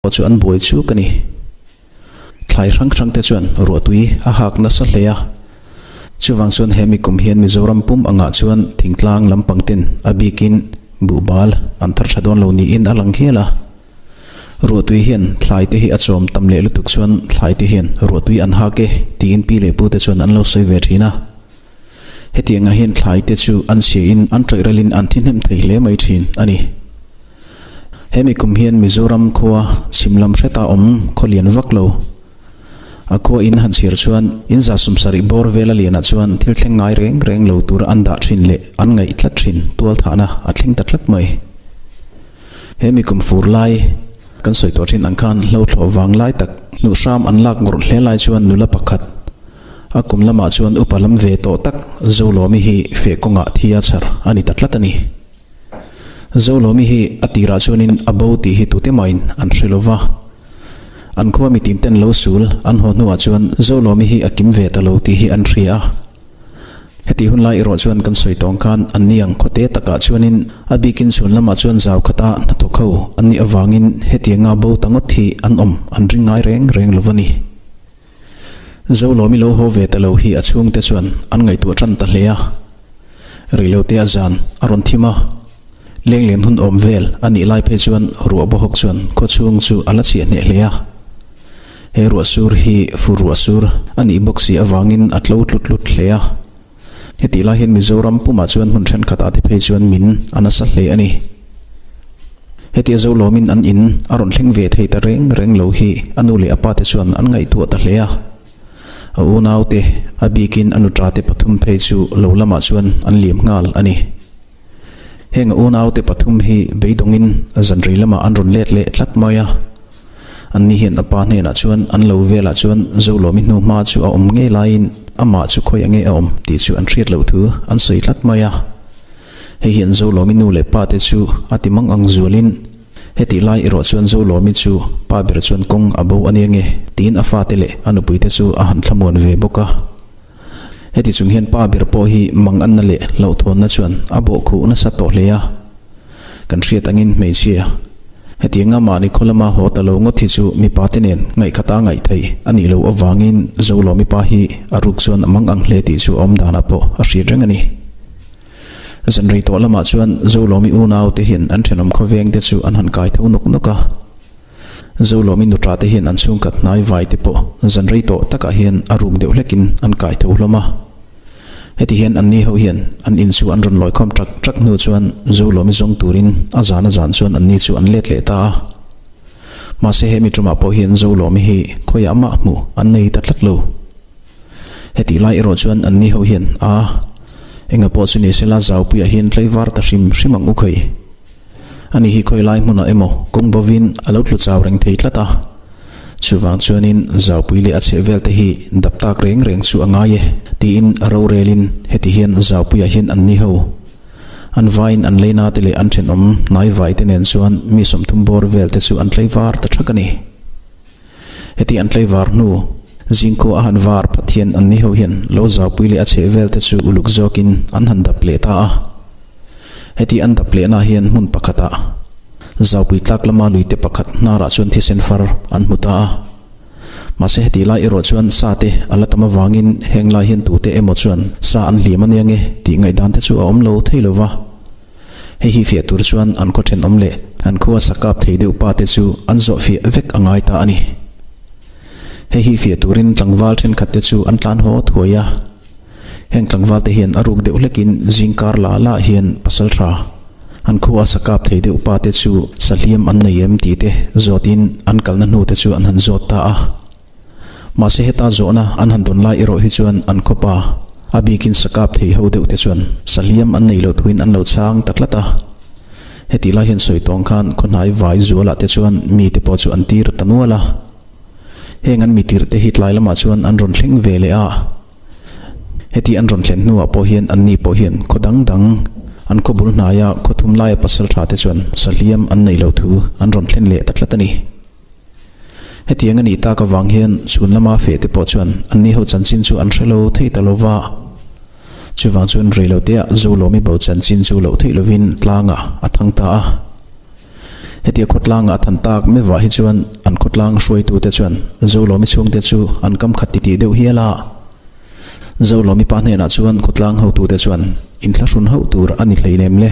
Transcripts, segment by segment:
Chu an buai chuk a ni. Thlai hrang hrang te chuan ruahtui a hak nasa hle a. Chuvang chuan he mi kum hian Mizoram pum angah chuan thingtlang lampang ten a bikin buhbal an thar tha dawn lo niin a lang hial a. Ruahtui hian thlai te hi a chawm tam leh lutuk chuan thlai te hian ruahtui an hak e tiin pi leh pu te chuan an lo sawi ve thin a. Hetiangah hian thlai te chu an chhia in an tawih ralin an thi hnem thei hle mai thin a ni. Hemi kum hian Mizoram khua chhim lam hreta awm khaw lian vak lo. A khua in han chhir chuan in za sumsarih bawr vela lianah chuan thil thleng ngai reng reng lo tur an dah thin leh an ngaih tlat thin tual thahna a thleng ta tlat mai. Hemi kum fur lai kan sawi tawh thin ang khan hlo thlawh vang lai tak hnuh hram an lak ngawrh hle lai chuan nula pakhat a kum lamah chuan upa lam ve tawh tak Zolawmi hi feh kawngah thi a chhar a ni ta tlat a ni. Zolawmi hi a tirah chuanin a bo tih hi tute mahin an hre lo va. An khua mitin ten lo sul an haw hnuah chuan Zolawmi hi a kim ve ta lo tih hi an hria a. Heti hun lai erawh chuan kan sawi tawng khan an ni ang khawte takah chuanin a bikin chhun lamah chuan zau khata hnathawk ho an nih avangin hetianga bo ta ngawt hi an awm an ring ngai reng reng lo va ni. Zolawmi lo haw ve ta lo hi a chhungte chuan an ngaihtuah tan ta hle a. Reilote a zan a rawn thim a, lengleng hun awm vel a nih lai phei chuan ruah bawhawk chuan khawchhung chu a la chhiah hneh hle a. He ruah sur hi fur ruah sur a nih bawk si avangin a tlo tlut tlut hle a. Hetih lai hian Mizoram pumah chuan hmun thenkhatah te phei chuan min a nasa hle a ni. Hetia Zolawmin an in a rawn thleng ve thei ta reng reng lo hi a nu leh a pa te chuan an ngaihtuah ta hle a. A unaute, a bikin a nuṭate pathum phei chu lo lamah chuan an liam nghal a ni. Heng a unaute pathum hi beidawngin zanrei lamah an rawn let leh tlat mai a. Anni hian a pa hnenah chuan an lo velah chuan Zolawmi hnu hma chu a awm ngei laiin amah chu khawiah nge a awm tih chu an hriat loh thu an sawi tlat mai a. Hei hian Zolawmi nu leh pa te chu a ti mang ang zualin hetih lai erawh chuan Zolawmi chu pa ber chuan kawng a bo a nia nge tiin a fate leh a nupui te chu a han thlamuan ve bawk a. Heti chung hian pa ber pawh hi mang anna leh hlauhthawnna chuan a bawh khuh nasa tawh hle a. Kan hriat angin hmeichhia, hetianga mahni khaw lama haw ta lo ngawt hi chu mipa te nen ngaihkhat a ngaih theih a nih loh avangin Zolawmi pa hi a ruk chuan a mang ang hle tih chu a awm danah pawh a hriat reng a ni. Zanrei tawh lamah chuan Zolawmi unau te hian an thenawm khawveng te chu an han kai tho nawk nawk a. Zolawmi nuṭa te hian an chhungkhat hnai vai te pawh zan rei tawh takah hian a ruk deuh hlekin an kai tho hlawm a. Heti hian anni ho hian an in chu an rawn lawikhawm ṭak ṭak hnu chuan Zolawmi zawng turin a zan a zan chuan anni chu an let leh ta a. Mahse hemi ṭumah pawh hian Zolawmi hi khawiah mah hmuh an nei ta tlat lo. Hetih lai erawh chuan anni ho hian a enga pawh chu ni sela zaupuiah hian tlaivar ta hrim hrim ang u khawi. Ani hi khawi lai hmunah emaw kawng bovin a lo tlu chau reng thei tlat a. Chuvang chuanin zaupui leh a chheh vel te hi dap tak reng reng chu a ngai e tiin a rorelin heti hian zaupuiah hian anni ho an vaiin an leina te leh an thenawm hnai vai te nen chuan mi 30 bawr vel te chu an tlaivar ta thak a ni. Heti an tlaivar hnu zingkhua a han var Pathian an ni ho hian lo zaupui leh a chheh vel te chu uluk zawkin an han dap leh ta a. Heti an dap lehna hian hmun pakhatah zaupui tlak lama luite pakhat hnarah chuan thisen far an hmu ta a. Mahse heti lai erawh chuan sa te a la tam avangin heng lai hian tute emaw chuan sa an hliam ania nge tih ngaihdan te chu a awm lo thei lo va. Hei hi fiah tur chuan an khaw thenawm leh an khua sa kap thei deuh pa te chu an zawh fiah vek a ngai ta a ni. Hei hi fiah turin tlangval thenkhat te chu an tlan haw thuai a. Heng tlangval te hian a ruk deuh hlekin zingkar la la hian pasal tha an khua sa kap thei deuh pa te chu sa hliam an nei em tih te zawtin an kalna hnu te chu an han zawt ta a. Mahse heta zawhna an han dawn lai erawh hi chuan an khawpa a bikin sa kap thei ho deuh te chuan sa hliam an nei loh thuin an lo chhang ta tlat a. Hetih lai hian sawi tawng khan khawhnai vai zualah te chuan mite pawh chu an tir ta nual a. Heng an mitir te hi tlai lamah chuan an rawn thleng ve leh a. Heti an rawn thlen hnuah pawh hian anni pawh hian khaw dang dang an khaw bul hnaia khaw thum laia pasal tha te chuan sa hliam an nei loh thu an rawn thlen leh ta tlat a ni. Hetiang a nih tak avang hian chhun lama feh te pawh chuan anni ho chanchin chu an hre lo thei ta lo va. Chuvang chuan reiloteah Zolawmi bo chanchin chu loh theih lovin tlangah a thang ta a. Hetia khawtlanga a than tak mevah hi chuan an khawtlang hruaitute chuan Zolawmi chhungte chu an kam khat titih deuh hial a. Zolawmi pa hnenah chuan khawtlang hotute chuan inthlahrun hauh tur a ni hleinem le.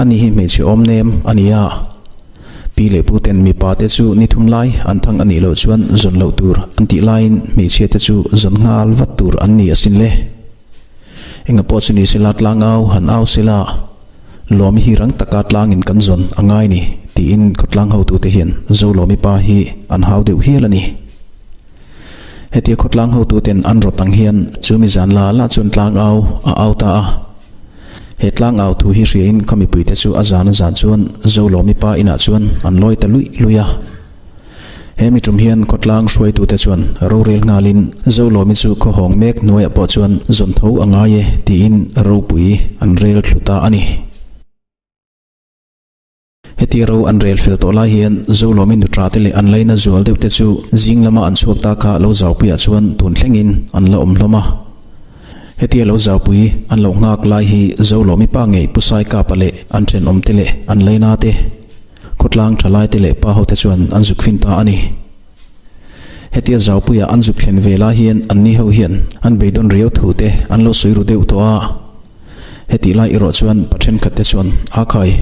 Ani hi hmeichhe awm nem a ni a. Pi leh pu ten mipa te chu ni thum lai an thang a nih loh chuan zawn loh tur an tih laiin hmeichhia te chu zawn nghal vat tur an ni asin le. Enga pawh chu ni sela tlang au han au sela Lawmi hi rang taka tlangin kan zawn a ngai ni tiin khawtlang hotute hian Zolawmi pa hi an hau deuh hial a ni. Hetia khawtlang hotuten an rawt ang hian chu mi zan la la chuan tlang au a au ta a. He tlang au thu hi hriain khaw mipuite chu a zan a zan chuan Zolawmi pa inah chuan an lawi ta luih luih a. He mi tum hian khawtlang hruaitute chuan rorel nghalin Zolawmi chu khaw hawng mek hnuaiah pawh chuan zawn tho a ngai e tiin ropui an rel thlu ta a ni. Heti ro an rel fel tawh lai hian Zolawmi nutra te leh an laina zual deuh te chu zing lama an chhuak ta kha lo zaupuiah chuan tun thlengin an la awm hlawm a. Hetia lo zaupui an lo nghak lai hi Zolawmi pa ngei Pu Saikapa leh an thenawm te leh an laina te, khawtlang tha lai te leh pa ho te chuan an zuk fin ta a ni. Hetia zaupuia an zuk thlen ve lai hian anni ho hian an beidawn riau thu te an lo sawi ru deuh tawh a. Hetih lai erawh chuan pa thenkhat te chuan a khai,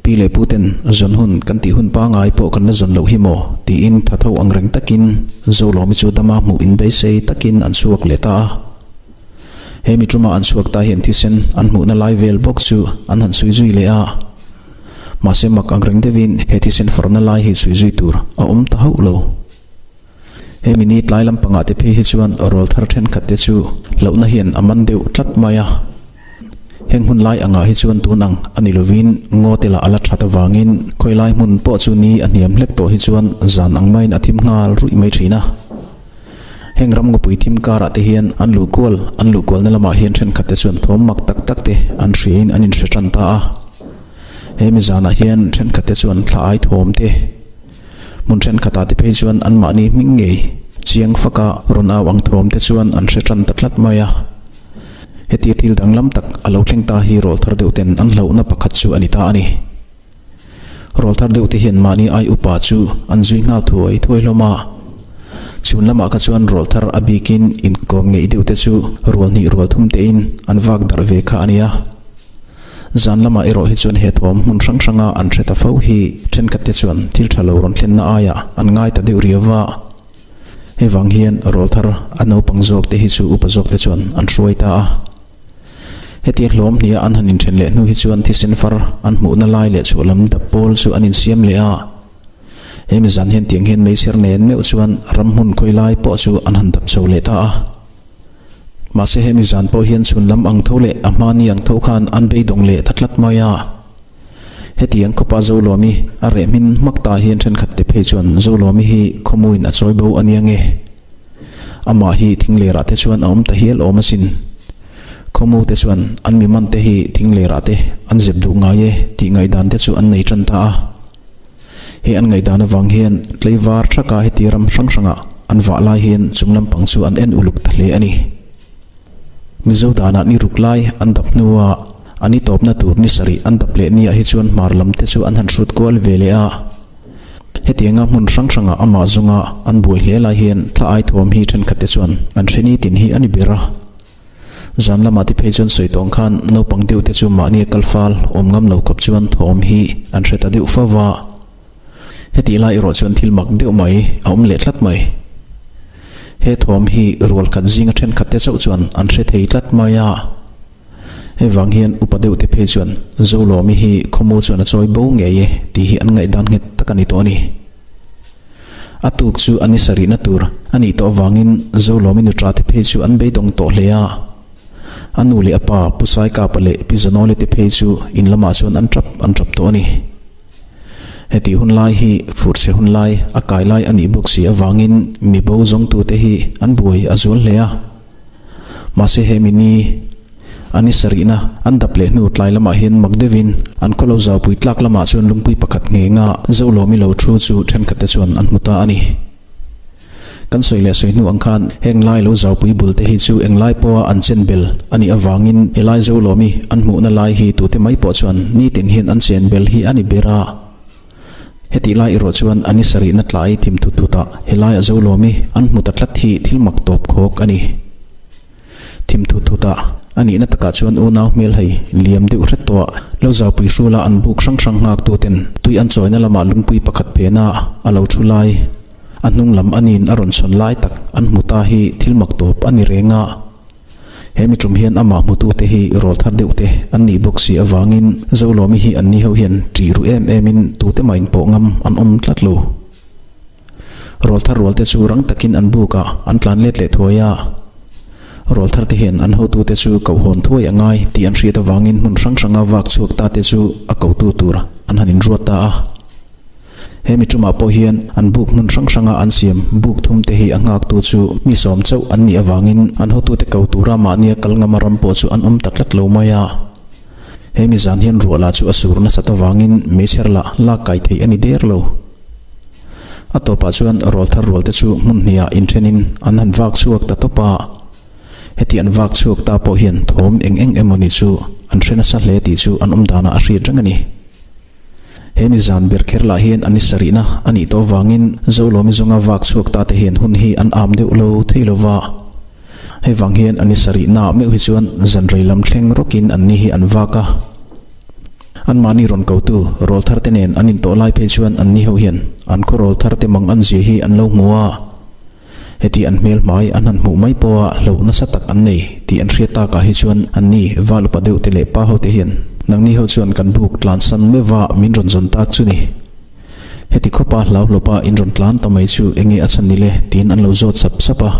Pi leh pu ten zawn hun kan tih hun pangai pawh kan la zawn loh hi maw? tiin tha tho ang reng takin Zolawmi chu dama hmuh inbeisei takin an chhuak leh ta a. He mi tuma an chhuak ta hian thisen an hmuhna lai vel bawk chu an han chhui zui leh a. Mahse mak ang reng deuhin he thisen farna lai hi chhui zui tur a awm ta hauh lo. Hemi ni tlai lampangah te phei hi chuan rawl thar thenkhat te chu hlauhna hian a man deuh tlat mai a. Heng hun lai angah hi chuan tun ang a ni lovin ngaw te lah a la that avangin khawi lai hmun pawh chu ni a hniam hlek tawh hi chuan zan ang maiin a thim nghal ruih mai thin a. Heng ram ngawpui thim karah te hian an luh kual an luh kualna lamah hian thenkhat te chuan thawm mak tak tak te an hriain an inhre tan ta a. Hemi zanah hian thenkhat te chuan thla ai thawm te, Hmun thenkhatah te phei chuan anmahni hming ngei chiang faka rawn au ang thawm te chuan an hre tan ta tlat mai a. Hetia thil danglam tak a lo thleng ta hi rawl thar deuh ten an hlauhna pakhat chu a ni ta a ni. Rawl thar deuh te hian mahni ai upa chu an zui nghal thuai thuai hlawm a. Chhun lamah kha chuan rawl thar a bikin inkawm ngeih deuh te chu rual hnih rual thum tein an vak darh ve kha a nia. Zan lamah erawh hi chuan he thawm hmun hrang hranga an hre ta fo hi thenkhat te chuan thil tha lo rawn thlenna aiah an ngai ta deuh riau va. Hei vang hian rawl thar a naupang zawk te hi chu upa zawk te chuan an hruai ta a. Hetia hlawm hniha an han inthen leh hnu hi chuan thisen far an hmuhna lai leh chhuah lam dap pawl chu an insiam leh a. Hemi zan hian tiang hian meichher nen meuh chuan ram hmun khawi lai pawh chu an han dap chho leh ta a. Mahse hemi zan pawh hian chhun lam ang tho leh a hmani ang tho khan an beidawng leh ta tlat mai a. Hetiang khawpa Zolawmi a reh hmin hmak ta hian thenkhat te phei chuan Zolawmi hi khawmuin a chawi bo a nia nge. Amah hi thinglerah te chuan a awm ta hial awm asin. Khawmu te chuan an mi man te hi thinglerah te an zep duh ngai e tih ngaihdan te chu an nei tan ta a. He an ngaihdan avang hian tleivar thaka heti ram hrang hranga an vah lai hian chung lampang chu an en uluk ta hle a ni. Mizo danah ni ruk lai an dap hnua a ni tawpna tur ni sarih an dap leh niah hi chuan hmar lam te chu an han hrut kual ve leh a. Hetianga hmun hrang hranga amah zawnga an buai hle lai hian thla ai thuam hi thenkhat te chuan an hre nitin hi a ni ber a. Zan lamah te phei chuan sawi tawng khan naupang deuh te chu mahni a kal fal awm ngam lo khawp chuan thawm hi an hre ta deuh fo va. Hetih lai erawh chuan thil mak deuh mai a awm leh tlat mai. He thawm hi rual khat zinga thenkhat te chauh chuan an hre thei tlat mai a. Hei vang hian upa deuh te phei chuan Zolawmi hi khawmu chuan a chawi bo ngei e tih hi an ngaihdan nghet tak a ni tawh a ni. A tuk chu a ni sarihna tur a nih tawh avangin Zolawmi nutra te phei chu an beidawng tawh hle a. A nu leh a pa Pu Saikapa leh Pi Zanawli te phei chu in lamah chuan an tap an tap tawh a ni. Hetih hun lai hi furchhe hun lai a kai lai a nih bawk si avangin mi bo zawngtute hi an buai a zual hle a. Mahse hemi ni a ni sarihna an dap leh hnu tlai lamah hian mak deuhin an khaw lo zaupui tlak lamah chuan lungpui pakhat nghenga Zolawmi lo thu chu thenkhatte chuan an hmu ta a ni. Kan sawi leh sawi hnu ang khan heng lai lo zaupui bul te hi chu englai pawha an chen bel a nih avangin helai Zolawmi an hmuhna lai hi tute mai pawh chuan nitin hian an chen bel hi a ni ber a. Hetih lai erawh chuan a ni sarihna tlai thim thut thut ah helai a Zolawmi an hmu ta tlat hi thil mak tawp khawk a ni. Thim thut thut ah a nihna takah chuan unau hmel hei liam deuh hret tawh ah lo zaupui hrula an buk hrang hrang nghak tu ten tui an chawina lamah lungpui pakhat phena a lo thu lai a hnung lam a nin a rawn chhawn lai tak an hmu ta hi thil mak tawp a ni reng a. He mi tum hian amah hmutute hi rawl thar deuh te an nih bawk si avangin Zolawmi hi anni ho hian ṭih ru em emin tute mah inpawh ngam an awm tlat lo. Rawl thar rual te chu rang takin an bukah an tlan let leh thuai a. Rawl thar te hian an hotute chu kohhawn thuai a ngai tih an hriat avangin hmun hrang hranga vak chhuak ta te chu a kotu tur an han inruat ta a. He mi tumah pawh hian an buk hmun hrang hranga an siam buk thum te hi a nghaktu chu mi sawm chauh an nih avangin an hotute ko tura mahnia kal ngama ram pawh chu an awm ta tlat lo mai a. He mi zan hian ruah lah chu a sur nasat avangin meichher lah lak kai theih a ni der lo. A tawpah chuan rawl thar rual te chu hmun hniah inthenin an han vak chhuak ta tawp a. Heti an vak chhuak ta pawh hian thawm eng eng emawni chu an hre nasa hle tih chu an awm danah a hriat reng a ni. He mi zan ber kher lah hian an i sarihna a nih tawh avangin Zolawmi zawnga vak chhuak ta te hian hun hi an am deuh lo thei lo va. Hei vang hian an i sarihnaah meuh hi chuan zan rei lam thleng rawkin an ni hi an vak a. Anmahni rawn kotu rawl thar te nen an intawh lai phei chuan an ni ho hian an khaw rawl thar te mang an zia hi an lo hmu a. Heti an hmel hmai an han hmuh mai pawha hlauh nasa tak an nei tih an hriat takah hi chuan anni val upa deuh te leh pa ho te hian nangni ho chuan kan buk tlansan meuh va min rawn zawn tak chu ni. Heti khawpa hlau hlawpa in rawn tlan ta mai chu enge a chhan ni le tiin an lo zawt sap sap a.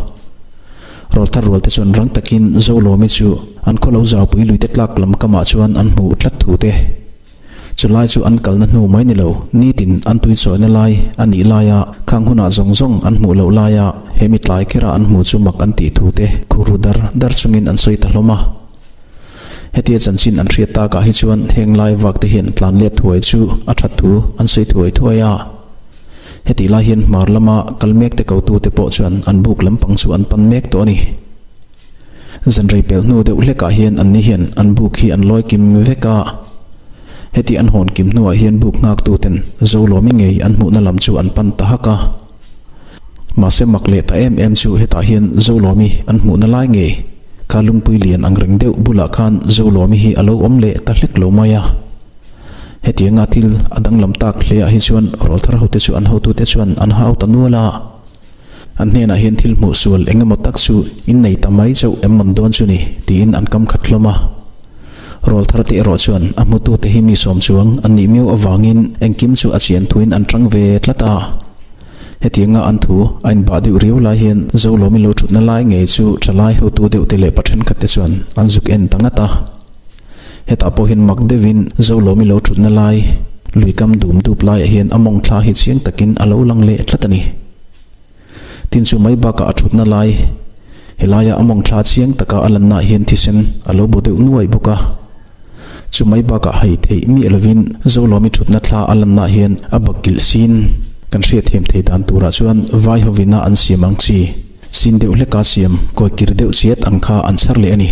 Rawlthar rual te chuan rang takin Zolawmi chu an khaw lo zaupui luite tlak lam kamah chuan an hmuh tlat thu te. Chulai chu an kalna hnu mai ni lo, nitin an tui chawina lai a nih laia khang hunah zawng zawng an hmuh loh laia he mi tlai khera an hmu chu mak an tih thu te khur ru dar dar chungin an sawi ta hlawm a. Hetia chanchin an hriat takah hi chuan heng lai vak te hian tlan let thuai chu a that thu an sawi thuai thuai a. Hetih lai hian hmar lama kal mek te kotu te pawh chuan an buk lampang chu an pan mek tawh a ni. Zanrei pelh hnu deuh hlekah hian anni hian an buk hi an lawi kim vek a. Heti an hawn kim hnuah hian buk nghaktuten Zolawmi ngei an hmuhna lam chu an pan ta hak a. Mahse mak leh ta em em chu hetah hian Zolawmi an hmuhna lai ngei kha lungpui lian ang reng deuh bulah khan Zolawmi hi a lo awm leh ta hlek lo mai a. Hetianga thil a danglam tak hleah hi chuan rawlthar hote chu an hotute chuan an hau ta nual a. An hnenah hian thil hmuh sual eng emaw tak chu in nei ta mai chauh em mawn dawn chu ni tiin an kam khat hlawm a. Rawl thar te erawh chuan a hmutute hi mi sawm chuang an nih miau avangin engkim chu a chian thuin an tang ve tlat a. Hetianga an thu a inbah deuh riau lai hian Zolawmi lo thutna lai ngei chu thalai hotu deuh te leh pa thenkhat te chuan an zuk en ta ngat a. Hetah pawh hian mak deuhin Zolawmi lo thutna lai lui kam dum dup laiah hian a mawng thla hi chiang takin a lo lang leh tlat a ni. Tin chu mai bakah a thutna lai helaia a mawng thla chiang taka a lannaah hian thisen a lo bu deuh nuai bawk a. Chu mai bakah hei theih miah lovin Zolawmi thutna thla a lannaah hian a bakkilh sin kan hriatthiam thei dan turah chuan vai hovina an siam ang chi sin deuh hleka siam kawikir deuh chiat ang kha an chhar leh a ni.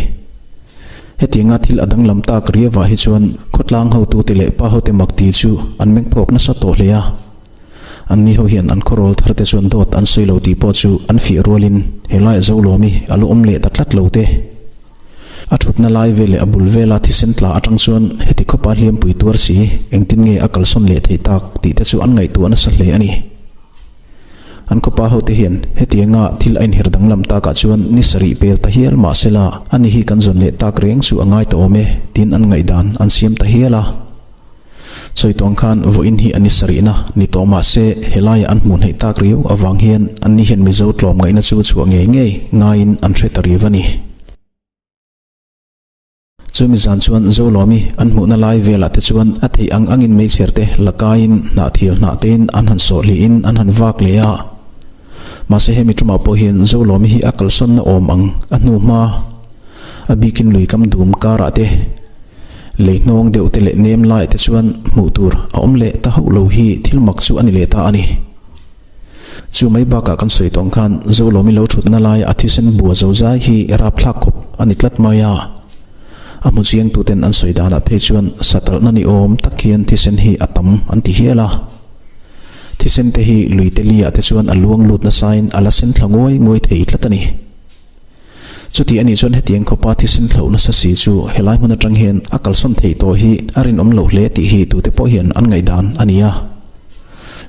Hetianga thil a danglam tak riavah hi chuan khawtlang hotute leh pa hote mak ti chu an meng phawk nasa tawh hle a. Anni ho hian an khawrawl tharte chuan dawt an sawi lo tih pawh chu an fiah rualin helai Zolawmi a lo awm leh ta tlat lo te. A thutna lai vel leh a bul vela thisen tla atang chuan heti khawpa hliampui tuar si engtin nge a kalsawn leh thei tak tih te chu an ngaihtuah nasa hle a ni. An khawpa hote hian hetianga thil a inher danglam takah chuan ni sarih pel ta hial mah sela ani hi kan zawn leh tak reng chu a ngai ta awm e tiin an ngaihdan an siam ta hial a. Sawi tawng khan vawiin hi a ni sarihna ni tawh mah se helaiah an hmuh hnaih tak riau avang hian anni hian Mizo tlawm ngaihna chu chhuah ngei ngei ngaiin an hre ta riau a ni. Chumi zan chuan Zolawmi an hmuhna lai velah te chuan a theih ang angin meichher te la kaiin hnahthil hnah tein an han sawh hlihin an han vak leh a. Mahse hemi tumah pawh hian Zolawmi hi a kalsawnna awm ang a hnu hma a bikin lui kam dum karah te lei hnawng deuh te leh nem laiah te chuan hmuh tur a awm leh ta hauh lo hi thil mak chu a ni leh ta a ni. Chu mai bakah kan sawi tawng khan Zolawmi lo thutna laia a thisen bua zo zai hi rapthlak khawp a ni tlat mai a. A hmu chiangtuten an sawi danah phei chuan satalhna ni awm tak hian thisen hi a tam an ti hial a. Thisen te hi lui te li ah te chuan a luang lut nasain a la sen thla nguai nguai thei tlat a ni. Chuti a nih chuan hetiang khawpa thisen hloh nasa si chu helai hmun atang hian a kalsawn thei tawh hi a rinawm loh hle tih hi tute pawh hian an ngaihdan a ni a.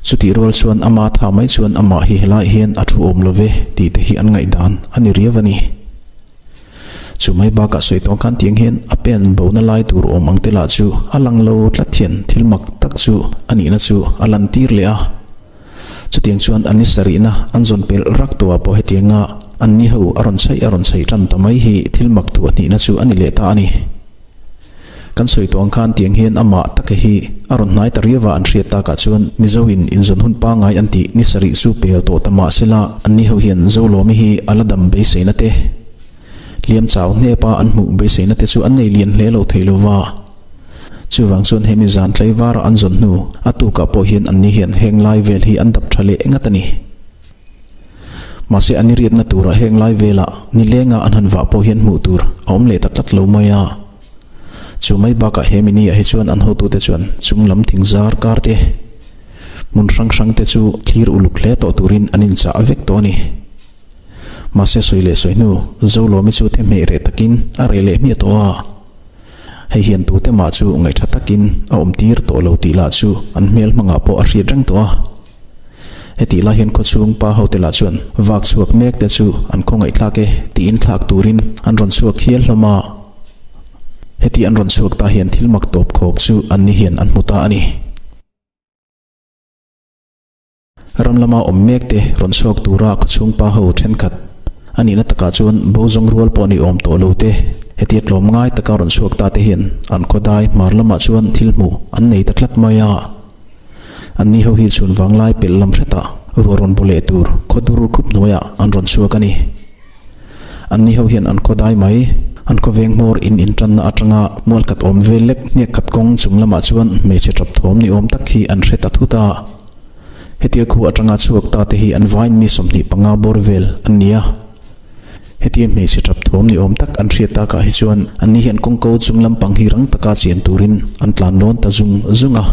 Chutih rual chuan ama tha mai chuan amah hi helaiah hian a thu awm lo ve tih te hi an ngaihdan a ni riau a ni. Chu mai bakah sawi tawng khan tiang hian a pen bona lai tur awm ang te lah chu a lang lo tlat hian thil mak tak chu a nihna chu a lan tir leh a. Chutiang chuan an ni sarihna an zawn pelh rak tawhah pawh hetianga an ni ho a rawn chhaih a rawn chhaih tan ta mai hi thil mak thuah hnihna chu a ni leh ta a ni. Kan sawi tawh ang khan tiang hian amah taka hi a rawn hnai ta riau a an hriat takah chuan Mizo in inzawn hun pangngai an tih ni sarih chu pel tawh ta mah sela anni ho hian Zolawmi hi a la dam beiseina te hliam chau hnep a an hmuh beiseina te chu an nei lian hle lo thei lo va. Chuvang chuan hemi zan tleivara an zawn hnu a tukah pawh hian anni hian heng lai vel hi an dap tha leh ngat a ni. Mahse an i riatna turah heng lai velah nilenga an han vah pawh hian hmuh tur a awm leh ta tlat lo mai a. Chu mai bakah he mini-ah hi chuan an hotute chuan chung lam thing zar kar te, hmun hrang hrang te chu thlir uluk hle tawh turin an inchah vek tawh a ni. Mahse sawi leh sawi hnu Zolawmi chu thehmeh reh takin a reh leh hmiah tawh a. Hei hian tute mah chu ngaihṭha takin a awm tir tawh lo tih lah chu an hmel hmangah pawh a hriat reng tawh a. Hetih lai hian khawchhung pa hote lah chuan vak chhuak mek te chu an khawngaihthlak e tiin thlak turin an rawn chhuak hial hlawm a. Heti an rawn chhuak ta hian thil mak tawp khawk chu anni hian an hmu ta a ni. Ram lama awm mek te rawn chhuak tura khawchhung pa ho thenkhat a nihna takah chuan bo zawng rual pawh ni awm tawh lo te hetia tlawm ngai taka rawn chhuak ta te hian an khawdai hmar lamah chuan thil hmuh an nei ta tlat mai a. Anni ho hi chhun vanglai pelh lam hretah ruah rawn baw leh tur khaw dur khup hnuaiah an rawn chhuak a ni. Anni ho hian an khaw dai mai, an khaw veng hmawr in intanna atanga mual khat awm vel lek hniak khat kawng chung lamah chuan hmeichhe tap thawm ni awm tak hi an hre ta thut a. Hetia khu atanga chhuak ta te hi an vain mi 25 bawr vel an ni a. Hetia hmeichhe tap thawm ni awm tak an hriat takah hi chuan anni hian kawngko chung lampang hi rang taka chian turin an tlan lawn ta zung zung a.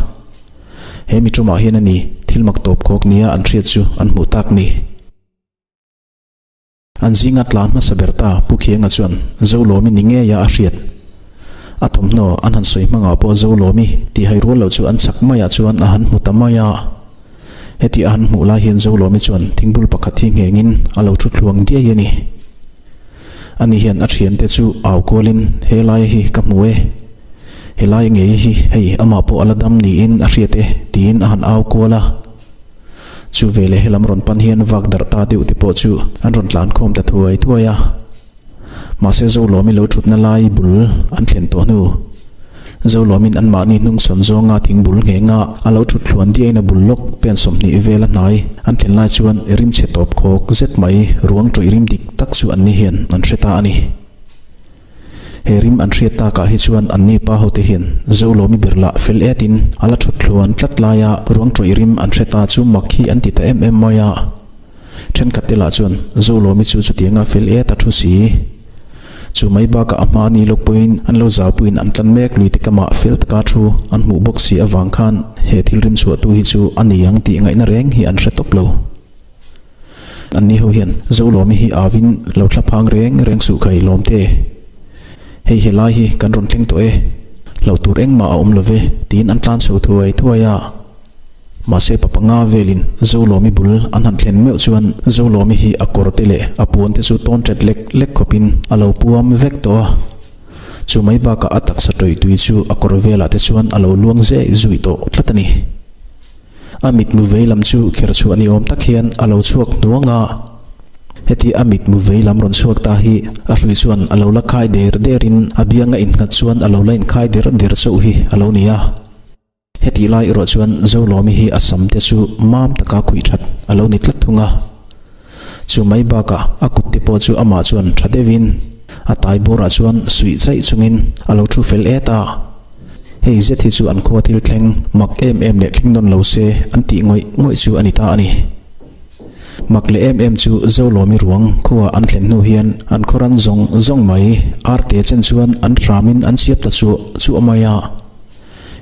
He mi tumah hian a ni thil mak tawp khawk nia an hriat chu an hmuh tak ni. An zinga tlan hmasa ber ta Pu Khianga chuan Zolawmi ni ngeia a hriat. A thawmhnaw an han sawi hmangah pawh Zolawmi tih hai rual loh chu an chak maiah chuan a han hmu ta mai a. Heti a han hmuh lai hian Zolawmi chuan thingbul pakhat hi nghengin a lo thu thluang diai a ni. Ani hian a thiante chu au kualin he laia hi ka hmu e, he lai ngei hi hei amah pawh a la dam niin a hriat e tiin a han au kual a. Chu veleh helam rawn pan hian vak darh ta deuh te pawh chu an rawn tlan khawm ta thuai thuai a. Mahse Zolawmi lo thutna lai bul an thlen tawh hnu. Zolawmin anmahni hnungchhawn zawnga thing bul nghenga a lo thut thluan diain a bul lawk pen 20 vela hnai an thlen lai chuan rim chhe tawp khawk zet mai ruang tawih rim dik tak chu anni hian an hre ta a ni. He rim an hriat takah hi chuan anni pa hote hian Zolawmi ber lah fel etin a la thut thluan tlat laia ruang tawih rim an hre ta chu mak hi an ti ta em em mai a. Thenkhat te lah chuan Zolawmi chu chutianga fel et a thu si. Chu mai bakah a hma ni lawk pawhin an lo zaupuiin an tlan mek lui te kamah fel taka thu an hmuh bawk si avang khan he thil rim chhuahtu hi chu a ni ang tih ngaihna reng hi an hre tawp lo. Anni ho hian Zolawmi hi avin lo thla phang reng reng suh khai lawm te. Hei helai hi kan rawn thleng tawh e. Hlauh tur engmah a awm lo ve tiin an tlan chho thuai thuai a. Mahse pa panga velin Zolawmi bul an han thlen meuh chuan Zolawmi hi a kawr te leh a puan te chu tawn ṭet lek lek khawpin a lo puam vek tawh a. Chu mai bakah a taksa ṭawih tui chu a kawr velah te chuan a lo luang zeh zuih tawh tlat a ni. A mitmu vei lam chu kher chhuah ni awm tak hian a lo chhuak hnuang a. Heti a mitmu vei lam rawn chhuak ta hi a hrui chuan a lo la khai der derin a bianga innghat chuan a lo la inkhai der der chauh hi a lo ni a. Hetih lai erawh chuan Zolawmi hi a sam te chu mam taka khuih that a lo ni tlat thung a. Chu mai bakah a kut te pawh chu amah chuan tha deuhin a tai bawrah chuan suih chaih chungin a lo thu fel et a. Hei zet hi chu an khua thil thleng mak em em leh thleng nawn lo se an tih ngawih ngawih chu a ni ta a ni. Mak leh em em chu Zolawmi ruang khua an thlen hnu hian an khawran zawng zawng mai arte chen chuan an hramin an chhiap ta chuah chuah mai a.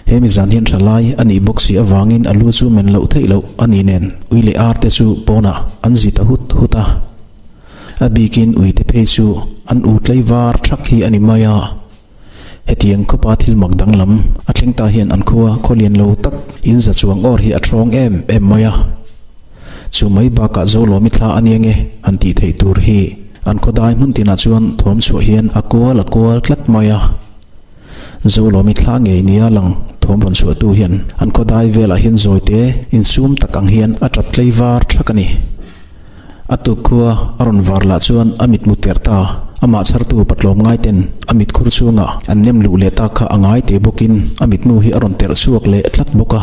He mi zan hian tha lai a nih bawk si avangin a lu chu men loh theih loh a nih nen ui leh ar te chu pawnah an zi ta hut hut a. A bikin ui te phei chu an u tlei var thak hi a ni mai a. Hetiang khawpa thil mak danglam a thleng ta hian an khua khaw lian lo tak in za chuang awr hi a thawng em em mai a. Chu mai bakah Zolawmi thla a nia nge han tih theih tur hi an khawdai hmun tinah chuan thawm chhuah hian a kual a kual tlat mai a. Zolawmi thla ngei nia lang thawm rawn chhuahtu hian an khawdai velah hian zawite insum tak ang hian a tap tlei var thak a ni. A tuk khua a rawn var lah chuan a mitmu terh ta, amah chhartu patlawm ngai ten a mitkhur chhungah an nem luh leh tak kha a ngai te bawkin a mitmu hi a rawn terh chhuak leh tlat bawk a.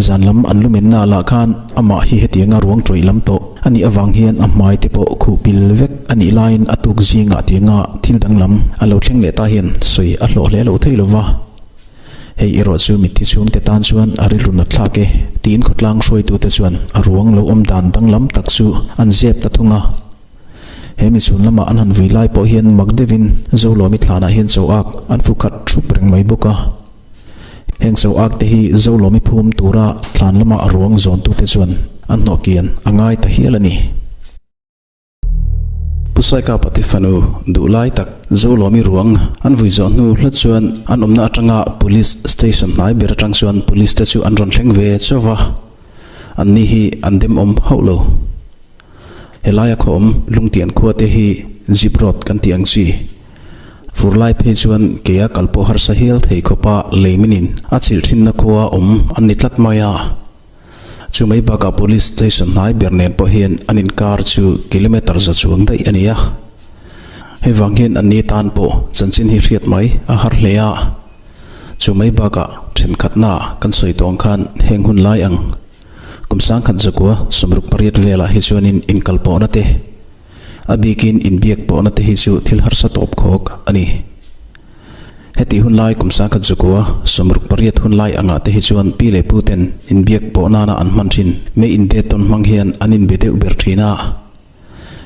Zan lam an lumenna lah khan amah hi hetianga ruang tawih lam tawh a nih avang hian a hmai te pawh khuh pil vek a nih laiin a tuk zingah tianga thil danglam a lo thleng leh ta hian sawi a hlawh hle lo thei lo va. Hei erawh chu mitthi chhungte tan chuan a rilru nat thlak e tiin khawtlang hruaitute chuan a ruang lo awm dan danglam tak chu an zep ta thung a. He mi chhun lama an han vui lai pawh hian mak deuhin Zolawmi thlanah hian chaw ak an fu khat thup reng mai bawk a. Heng chaw ak te hi Zolawmi phum tura thlan lama a ruang zawntute chuan an hnawh kian a ngai ta hial a ni. Pu Saika Pati fanu duh lai tak Zolawmi ruang an vui zawh hnu hlat chuan an awmna atanga Police Station hnai ber atang chuan Police te chu an rawn thleng ve chauh va, an ni hi an demawm hauh lo. Helaia khaw awm Lungtian khua te hi Jeep Road kan tih ang chi. Fur lai phei chuan keia kal pawh harsa hial thei khawpa lei minin a chhilh thinna khua awm an ni tlat mai a. Chu mai bakah Police Station hnai ber nen pawh hian an inkar chu kilometre za chuang daih a ni a. Hei vang hian an ni tan pawh chanchin hi hriat mai a har hle a. Chu mai bakah thenkhatna kan sawi tawng khan heng hun lai ang kum sangkhat zakua 68 velah hi chuanin inkal pawhna te a bikin inbiak pawhna te hi chu thil harsa tawp khawk a ni. Heti hun lai kum sangkhat zakua 68 hun lai angah te hi chuan pi leh pu ten inbiak pawh nana an hman thin. Mei indet tawn hmang hian an inbe deuh ber thin a.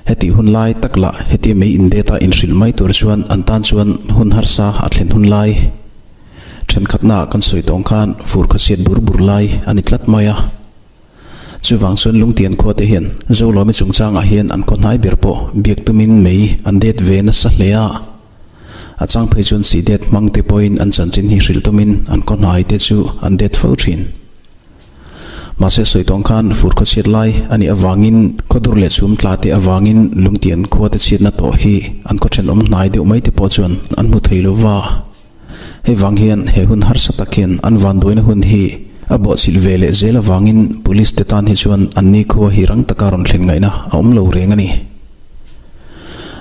Heti hun lai tak lah hetia mei indet a inhrilh mai tur chuan an tan chuan hun harsa a thlen hun lai thenkhatnaah kan sawi tawng khan fur khawchhiat bur bur lai a ni tlat mai a. Chuvang chuan Lungtian khua te hian Zolawmi chungchangah hian an khaw hnai ber pawh biak tumin mei an det ve nasa hle a. A chang phei chuan sih det hmang te pawhin an chanchin hi hrilh tumin an khaw hnai te chu an det fo thin. Mahse sawi tawng khan fur khaw chhiat lai a nih avangin khaw dur leh chhum tla te avangin Lungtian khua te chhiatna tawh hi an khaw thenawm hnai deuh mai te pawh chuan an hmu thei lo va. Hei vang hian he hun harsa tak hian an vanduaina hun hi a bawhchilh ve leh zel avangin Police te tan hi chuan an ni khua hi rang taka rawn thlen ngaihna a awm lo reng a ni.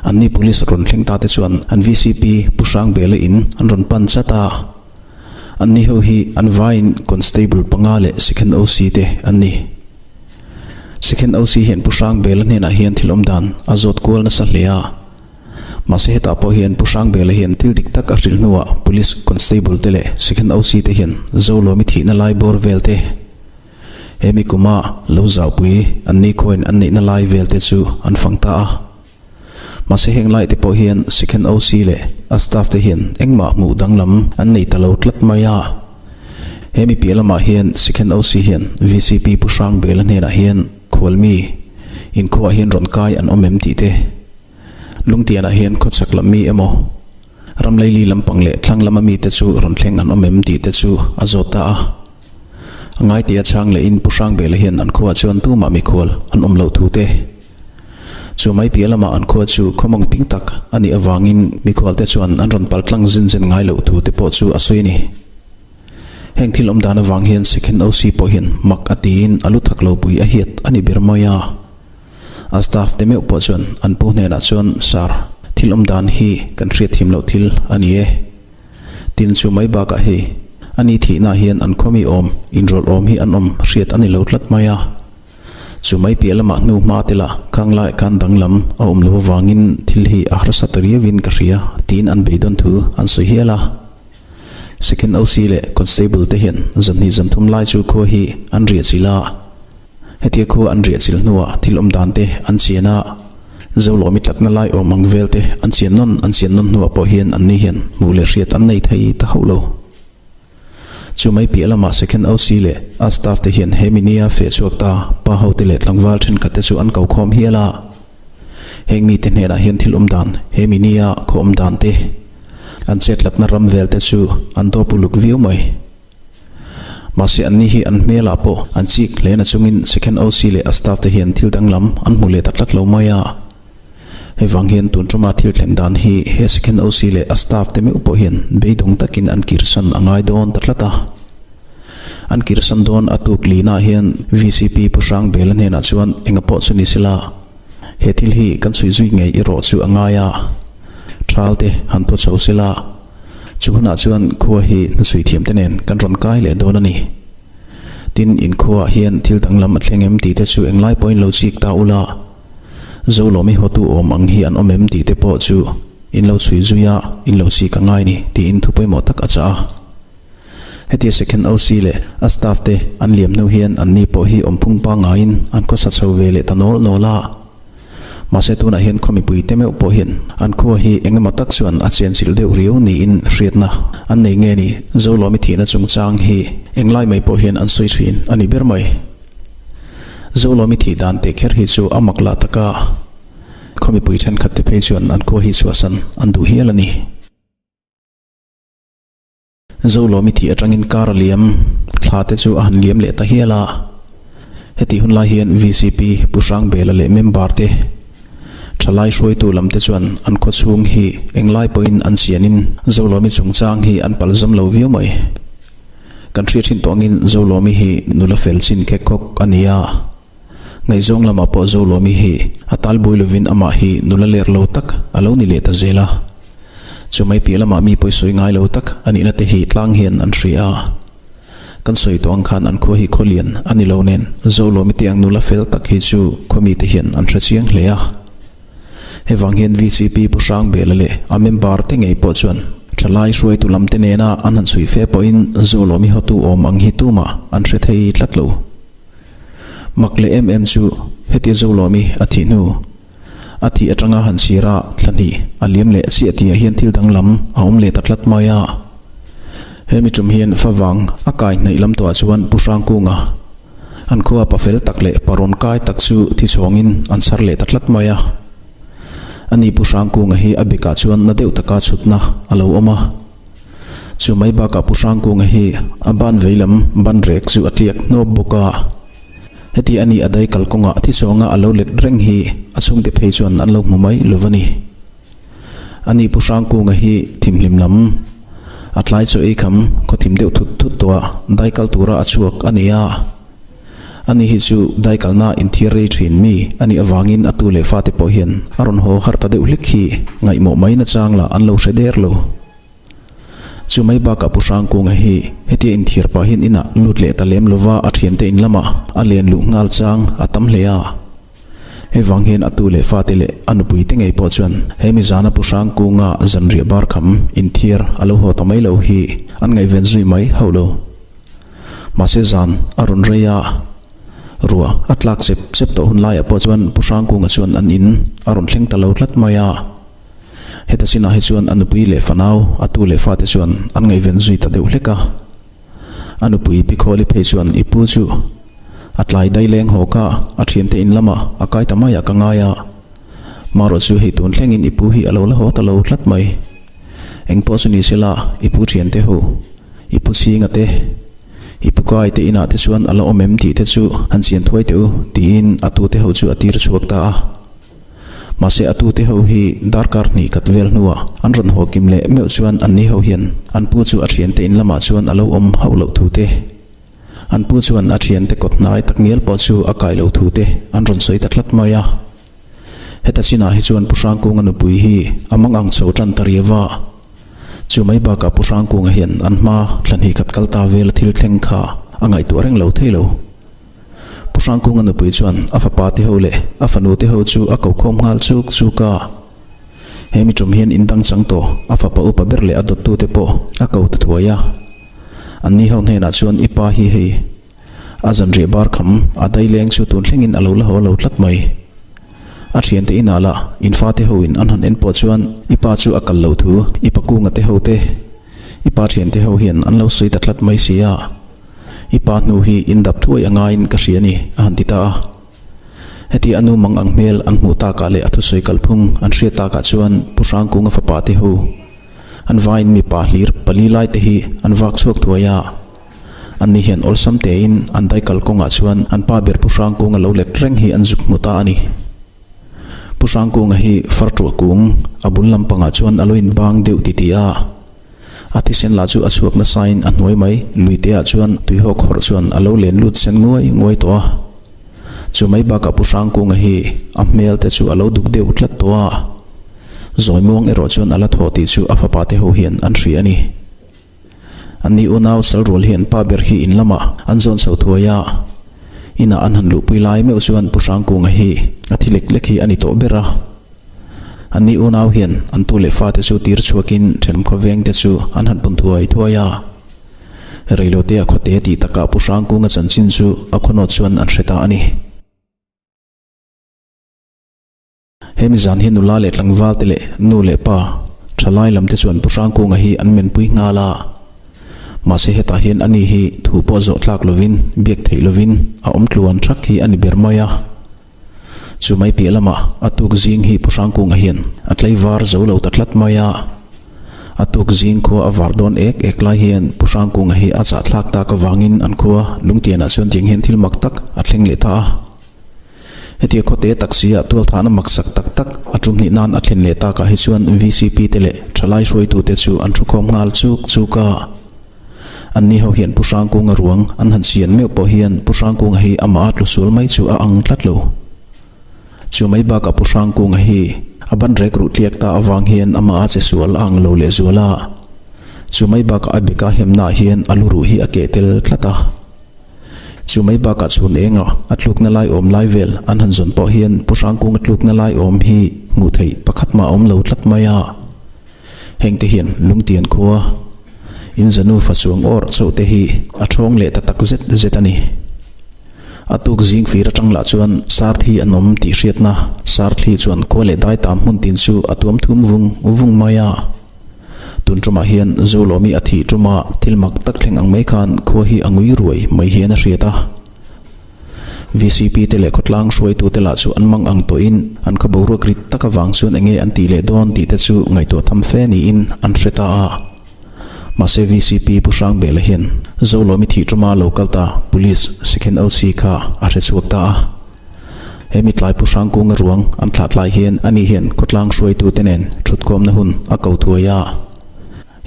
Anni Police rawn thleng ta te chuan an vcp Pu Hrangbela in an rawn pan chat a. Anni ho hi an vaiin Constable panga leh Second OC te an ni. Second OC hian Pu Hrangbela hnenah hian thil awm dan a zawt kual nasa hle a. Mahse hetah pawh hian Pu Hrangbela hian thil dik tak a hrilh hnuah Police Constable te leh Second OC te hian Zolawmi thihna lai bawr vel te, He mi kuma lo zaupui an ni khawiin an neihna lai vel te chu an fang ta a. Mahse heng lai te pawh hian Second OC leh a staff te hian engmah hmuh danglam an nei ta lo tlat mai a. He mi piah lamah hian Second OC hian vcp Pu Hrangbela hnenah hian khualmi inkhuaah hian rawn kai an awm em tih te, Lungtianah hian khawchhak lam mi emaw, ram laili lampang leh thlang lama mite chu rawn thleng an awm em tih te chu a zawt ta a. A ngaitia chhang lehin Pu Hrangbela hian an khuaah chuan tumah mikhual an awm loh thu te, chu mai piah lamah an khua chu khawmawng ping tak a nih avangin mikhualte chuan an rawn pal tlang zin zen ngai loh thu te pawh chu a sawi a ni. Heng thil awm dan avang hian Second OC pawh hian mak a tiin a lu thak lo pui a hiat a ni ber mai a. A staff te meuh pawh chuan an pu hnenah chuan, Sir, thil awm dan hi kan hriatthiam loh thil a ni e. Tin chu mai bakah hei, a ni thihna hian an khawmi awm, inrawlh awm hi an awm hriat a ni lo tlat mai a. Chu mai piah lamah hnu hma te lah khang laiah khan danglam a awm lo avangin thil hi a harsa ta riauin ka hria tiin an beidawn thu an sawi hial a. Second OC leh Constable te hian zanhnih zanthum lai chu khua hi an riah chilh a. Hetia khua an riah chilh hnuah thil awm dan te an chian a, Zolawmi tlatna lai awm ang vel te an chian nawn an chian nawn hnuah pawh hian anni hian hmuh leh hriat an nei thei ta hauh lo. Chu mai piah lamah Second OC leh a staff te hian he minia feh chhuak ta pa hote leh tlangval thenkhat te chu an ko khawm hial a. Heng mite hnenah hian thil awm dan, he minia khaw awm dan te, an chetlatna ram vel te chu an dawp uluk viau mai. Mahse anni hi an hmelah pawh an chik hle na chungin Second OC leh a staff te hian thil danglam an hmu leh ta tlat lo mai a. Hei vang hian tun tuma thil thlen dan hi he Second OC leh a staff te meuh pawh hian beidawng takin an kirsan a ngai dawn ta tlat a. An kirsan dawn a tuk lina hian vcp Pu Hrangbela hnenah chuan enga pawh chu ni sela he thil hi kan chhui zui ngei erawh chu a ngai a, thal te han thaw chho sela chu hunah chuan khua hi hnuchhui thiam te nen kan rawn kai leh dawn a ni. Tin, inkhuaah hian thil danglam a thleng em tih te chu englai pawhin lo chik ta ula. Zolawmi hotu awm ang hi an awm em tih te pawh chu in lo chhui zui a, in lo chik a ngai ni tiin thu pawimawh tak a chah a. Hetia Second OC leh a staff te an liam hnu hian anni pawh hi awmphung pangaiin an khawsa chho ve leh ta nawl nawl a. Mahse tunah hian khaw mipui te meuh pawh hian an khua hi eng emaw tak chuan a chenchilh deuh riau niin hriatna an nei nge ni Zolawmi thihna chungchang hi englai mai pawh hian an sawi thin a ni ber mai. Zolawmi thih dan teh kher hi chu a mak lah tak a, khaw mipui thenkhat te phei chuan an khua hi chhuahsan an duh hial a ni. Zolawmi thih atangin kar a liam, thla te chu a han liam leh ta hial a. Hetih hun lai hian vcp Pu Hrangbela leh member te thalai hruaitu lam te chuan an khaw chhung hi englai pawhin an chianin Zolawmi chungchang hi an palzam lo viau mai. Kan hriat thin tawh angin Zolawmi hi nula fel chin khek khawk a ni a. Ngaihzawng lamah pawh Zolawmi hi a talbuai lovin amah hi nula ler lo tak a lo ni leh ta zel a. Chu mai piah lamah mi pawisawi ngai lo tak a nihna te hi tlang hian an hria a. Kan sawi tawh ang khan an khua hi khaw lian a ni lo nen Zolawmi te ang nula fel tak hi chu khaw mite hian an hre chiang hle a. Hei vang hian vcp Pu Hrangbela leh a member te ngei pawh chuan thalai hruaitu lam te nena an han chhui fe pawhin Zolawmi hotu awm ang hi tumah an hre thei tlat lo. Mak leh em em chu hetia Zolawmi a thih hnu a thih atanga han chhir a thla hnih a liam leh chiah tihah hian thil danglam a awm leh ta tlat mai a. Hemi tum hian favang a kai hnaih lam tawhah chuan Pu Hrangkunga An khua pa fel tak leh pa rawn kai tak chu thi chhawngin an chhar leh ta tlat mai a. Ani Pu Hrangkunga hi a bekah chuan na deuh taka chhutna a lo awm a. Chu mai bakah Pu Hrangkunga hi a ban veilam ban rek chu a tliak hnawp bawk a. Heti ani a dai kalkawngah thi chhawnga a lo let reng hi a chhungte phei chuan an lo hmu mai lo va ni. Ani Pu Hrangkunga hi thimhlim lam a tlai chaw ei kham khaw thim deuh thut thut tawh a, dai kal tura a chhuak a ni a. Ani hi chu dai kalna inthiar rei thin mi a nih avangin a tu leh fate pawh hian a rawn haw har ta deuh hlek hi ngaihmawh mai nachang lah an lo hre der lo. Chu mai bakah Pu Hrangkunga hi hetia inthiar pah hian inah lut leh ta lem lova a thiante in lamah a len luh nghal chang a tam hle a. Hei vang hian a tu leh fate leh a nupui te ngei pawh chuan he mi zana Pu Hrangkunga zanriah bar kham inthiar a lo haw ta mai lo hi an ngaihven zui mai hauh lo. Mahse zan a rawn rei a, ruah a tlak chep chep tawh hun laiah pawh chuan Pu Hrangkunga chuan an in a rawn thleng ta lo tlat mai a. Heta chinah hi chuan a nupui leh fanau, a tu leh fate chuan an ngaihven zui ta deuh hlek a. A nupui Pi Khawli phei chuan i pu chu a tlai dai leng hawk a, a thiante in lamah a kai ta mai ah ka ngai a. Marawh chu hei tun thlengin i pu hi a lo la haw ta lo tlat mai. Eng pawh chu ni sela i pu thiante ho, i pu chhinga te, i pu kai te inah te chuan a la awm em tih te chu han chian thuai teh u tiin a tute ho chu a tir chhuak ta a. Mahse a tute ho hi darkar hnih khat vel hnuah an rawn haw kim leh meuh chuan anni ho hian an pu chu a thiante in lamah chuan a lo awm hauh loh thu te, an pu chuan a thiante kawt hnai tak ngial pawh chu a kai lo thu te an rawn sawi ta tlat mai a. Heta chinah hi chuan Pu Hrangkunga nupui hi a mang ang chho tan ta riau a. Chu mai bakah Pu Hrangkunga hian an hma thla hnih khat kal ta vel a thil thleng kha a ngaihtuah reng lo thei lo. Pu Hrangkunga nupui chuan a fapa te ho leh a fanu te ho chu a ko khawm nghal chuk chuk a. He mi tum hian in dang chang tawh a fapa upa ber leh a dawttu te pawh a ko ta thuai a. Anni ho hnenah chuan i pa hi hei a zanriah bar kham a dai leng chu tun thlengin a lo la haw lo tlat mai. A thiante inah lah in fate ho in an han en pawh chuan i pa chu a kal lo thu i pakunga te ho te. I pa thiante ho hian an lo sawi ta tlat mai si a, i pa hnu hi in dap thuai a ngaiin ka hria a ni, a han ti ta a. Heti a nu mang ang hmel an hmuh takah leh a thusawi kalphung an hriat takah chuan Pu Hrangkunga fapa te ho an vaiin mipa hlir pali lai te hi an vak chhuak thuai a. Anni hian awlsam tein an daikal kawngah chuan an pa ber Pu Hrangkunga lo let reng hi an zuk hmu ta a ni. Pu Hrangkunga hi far tuah kung a bul lampangah chuan a lo inbang deuh titih a. A thisen lah chu a chhuak nasain a hnuai mai luiteah chuan tuihawk hawrh chuan a lo len lut sen nguai nguai tawh a. Chu mai bakah Pu Hrangkunga hi a hmel te chu a lo duk deuh tlat tawh a. Zawimuang erawh chuan a la thaw tih chu a fapa te ho hian an hria a ni. Anni unau sal rual hian pa ber hi in lamah an zawn chho thuai a, inah an han luhpui lai meuh chuan Pu Hrangkunga hi a thi lek lek hi a ni tawh ber a. Anni unau hian an tu leh fate chu tir chhuakin thenawm khawveng te chu an han pun thuai thuai a. Reilote a khawte tih takah Pu Hrangkunga chanchin chu a khawnawt chuan an hre ta a ni. Hemi zan hi nula leh tlangval te leh nu leh pa thalai lam te chuan Pu Hrangkunga hi an menpui nghal a. Mahse hetah hian ani hi thu pawh zawh tlak lovin, biak theih lovin a awm tluan thak hi a ni ber mai a. Chu mai piah lamah a tuk zing hi Pu Hrangkunga hian a tlaivar zo lo ta tlat mai a. A tuk zing khua a var dawn ek ek lai hian Pu Hrangkunga hi a chahthlak tak avangin an khua Lungtianah chuan tiang hian thil mak tak a thleng leh ta a. Hetia khawte taxi ah tualthahna maksak tak tak a tum hnih nan a thlen leh takah hi chuan vcp te leh thalai hruaitu te chu an thukhawm nghal chuk chuk a. Anni ho hian Pu Hrangkunga ruang an han chian meuh pawh hian Pu Hrangkunga hi amah a tlu sual mai chu a ang tlat lo. Chu mai bakah Pu Hrangkunga hi a ban rek ruh tliak ta avang hian amah a che sual a ang lo lehzual a. Chu mai bakah a beka hemnaah hian a lu ruh hi a keh tel tlat a. Chu mai bakah chhun enga a tlukna lai awm lai vel an han zawn pawh hian Pu Hrangkunga tlukna lai awm hi hmuh theih pakhat mah a awm lo tlat mai a. Hengte hian Lungtian khua inzanu fa chuang awr chauh te hi a thawng leh ta tak zet zet a ni. A tuk zing fir atang lah chuan Sarthi an awm tih hriatna Sarthli chuan khua leh daitam hmun tin chu a tuam thum vung vung mai a. Tun tumah hian Zolawmi a thih tuma thil mak tak thleng ang mai khan khua hi a ngui ruai mai hian a hriat a. VCP te leh khawtlang hruaitu te lah chu an mang ang tawhin an khaw boruak rit tak avang chuan enge an tih leh dawn tih te chu ngaihtuah tham fe niin an hre ta a. Mahse VCP Pu Hrangbela hian Zolawmi thih tuma lo kal ta Police Second OC kha a hre chhuak ta a. He mitlai Pu Hrangkunga ruang an thlah tlai hian ani hian khawtlang hruaitute nen thutkhawmna hun a ko thuai a.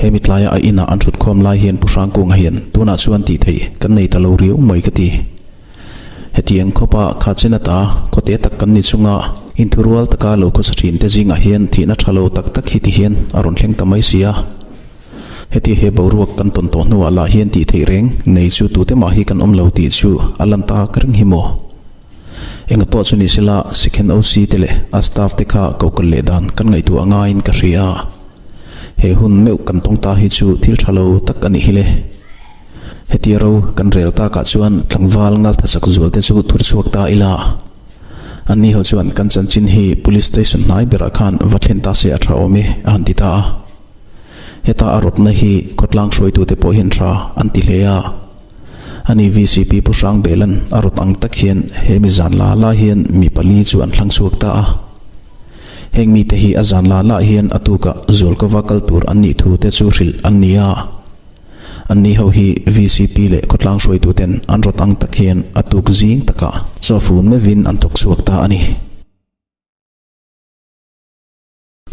He mitlaia a inah an thutkhawm lai hian Pu Hrangkunga hian tunah chuan tih theih kan nei ta lo riau mai ka ti. Hetiang khawpa kha chen ata khawte tak kan ni chunga inthurual taka lo khawsa thin te zingah hian thihna tha lo tak tak hi ti hian a rawn thleng ta mai si a. Heti he boruak kan tawn tawh hnuah lah hian tih theih reng nei chu tute mah hi kan awm lo tih chu a lan tak reng hi maw? Enga pawh chu ni sela Second OC te leh a staff te kha ko kal leh dan kan ngaihtuah ngaiin ka hria a. He hun meuh kan tawng ta hi chu thil tha lo tak a nih hi le. Hetia ro kan rel takah chuan tlangval ngaltha chak zual te chu thur chhuak ta ila. Anni ho chuan kan chanchin hi Police Station hnai berah khan va thlen ta se a tha awm e a han ti ta a. Heta a rawtna hi khawtlang hruaitute pawh hian tha an ti hle a. Ani vcp Pu Hrangbelan a rawt ang tak hian he mi zan la la hian mi pali chu an thlang chhuak ta a. Heng mite hi a zan la la hian a tukah Zualkova kal tur an nih thu te chu hrilh an ni a. Anni ho hi vcp leh khawtlang hruaituten an rawt ang tak hian a tuk zing takah chaw fun meuhin an thawk chhuak ta a ni.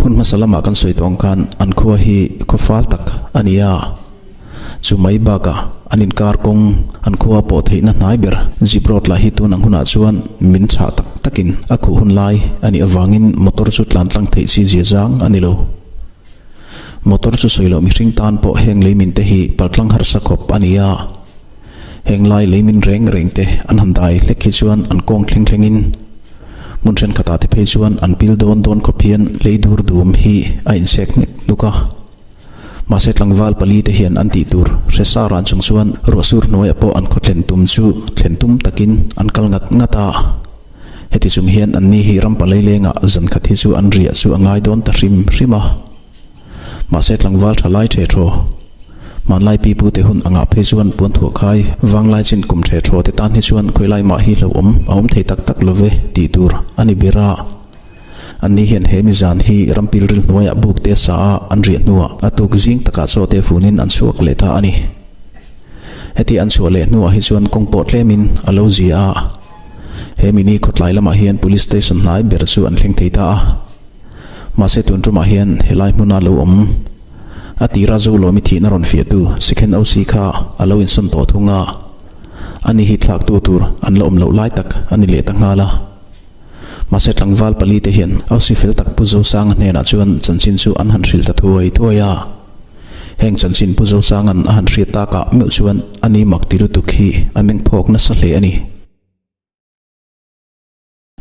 Hun hmasa lamah kan sawi tawh ang khan an khua hi khaw fal tak a ni a, chu mai bakah an inkar kawng an khua pawh theihna hnai ber jeep road lah hi tun ang hunah chuan min chhah tak takin a khuh hun lai a nih avangin motor chu tlan tlang theih chi zia zang a ni lo. Motor chu sawi loh mihring tan pawh heng leimin te hi paltlang harsa khawp a ni a, heng lai leimin reng reng te an han dai hlek hi chuan an kawng thleng thlengin Hmun thenkhatah te phei chuan an pil dawn dawn khawp hian lei dur dum hi a insek hnek hnuk a. Mahse tlangval pali te hian an tih tur hre sa ran chung chuan ruahsur hnuaiah pawh an khaw thlen tum chu thlen tum takin an kal ngat ngat a. Heti chung hian anni hi ram palei lengah zan khat hi chu an riah chu a ngai dawn ta hrim hrim a. Mahse tlangval tha lai the thaw. Hmanlai pi pute hun angah phei chuan puanthuah khai vanglai chin kum ṭhe ṭhaw te tan hi chuan khawilai mah hi hlauhawm a awm thei tak tak lo ve tih tur a ni ber a. Anni hian he mizan hi rampilril hnuaiah buk te sa a an riah hnuah a tuk zing takah chaw te funin an chhuak leh ta a ni. Heti an chhuah leh hnuah hi chuan kawng pawh tlemin a lo zia a. He mini khawtlai lamah hian Police Station hnai ber chu an thleng thei ta a. Mahse tun tumah hian helai hmuna lo awm a tira Zolawmi thihna rawn fiahtu Second OC kha a lo insawn tawh thung a. Ani hi thlaktu tur an la awm loh lai tak a ni leh ta nghal a. Mahse tlangval pali te hian Ausi fel tak Pu Zosanga hnenah chuan chanchin chu an han hrilh ta thuai thuai a. Heng chanchin Pu Zosanga'n a han hriat takah meuh chuan a ni mak ti lutuk hi a meng phawk nasa hle a ni.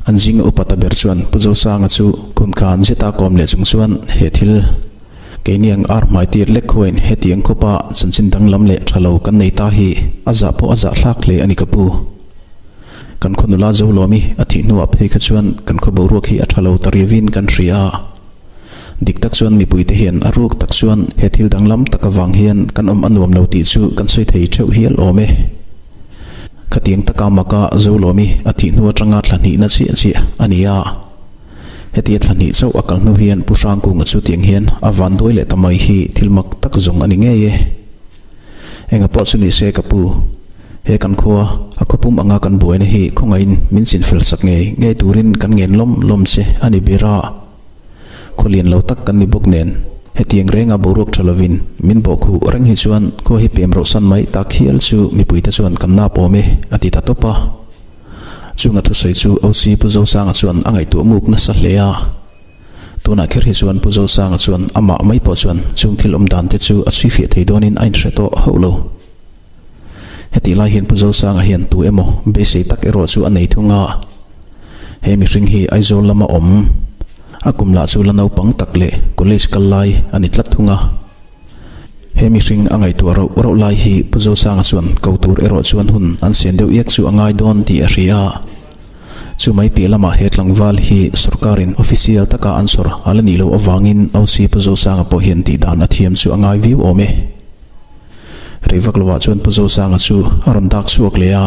An zinga upa ta ber chuan Pu Zosanga chu khunkan zeta kawm leh chung chuan he thil keini ang ar hmai tir lek khuain hetiang khawpa chanchin danglam leh tha lo kan nei ta hi a zah pawh a zah thlak hle a ni ka pu. Kan khaw nula Zolawmi a thih hnuah phei kha chuan kan khaw boruak hi a tha lo ta riauin kan hria a. Dik tak chuan mipuite hian a ruk tak chuan he thil danglam tak avang hian kan awm a nuam lo tih chu kan sawi thei theuh hial awm e. Khatiang taka maka Zolawmi a thih hnu atanga thla hnihna chiah chiah a ni a. Hetia thla hnih chauh a kal hnu hian Pu Hrangkunga chu tiang hian a van duai leh ta mai hi thil mak tak zawng a ni ngei e. Enga pawh chu ni se ka pu, he kan khua, a khawpum anga kan buaina hi khawngaihin min chinfel sak ngei ngei turin kan ngen lawm lawm che a ni ber a. Khaw lian lo tak kan ni bawk nen, hetiang renga boruak tha lovin min bawhkhuh reng hi chuan khua hi pem rohsan mai tak hial chu mipuite chuan kan nap awm e, a ti ta tawp a. Chunga thusawi chu OC Pu Zosanga chuan a ngaihtuah muk nasa hle a. Tunah kher hi chuan Pu Zosanga chuan amah mai pawh chuan chung thil awm dan te chu a chhui fiah thei dawnin a inhre tawh hauh lo. Hetih lai hian Pu Zosanga hian tu emaw beisei tak erawh chu a nei thung a. He mihring hi Aizawl lama awm, a kum lah chu la naupang tak leh college kal lai a ni tlat thung a. He mihring a ngaihtuah rauh rauh lai hi Pu Zosanga chuan ko tur erawh chuan hun an sian deuh iak chu a ngai dawn tih a hria a. Chu mai piah lamah he tlangval hi sorkarin official taka an sawr a la nih loh avangin OC Pu Zosanga pawh hian tih dan a thiam chu a ngai viau awm e. Rei vak lovah chuan Pu Zosanga chu a rawn dak chhuak leh a.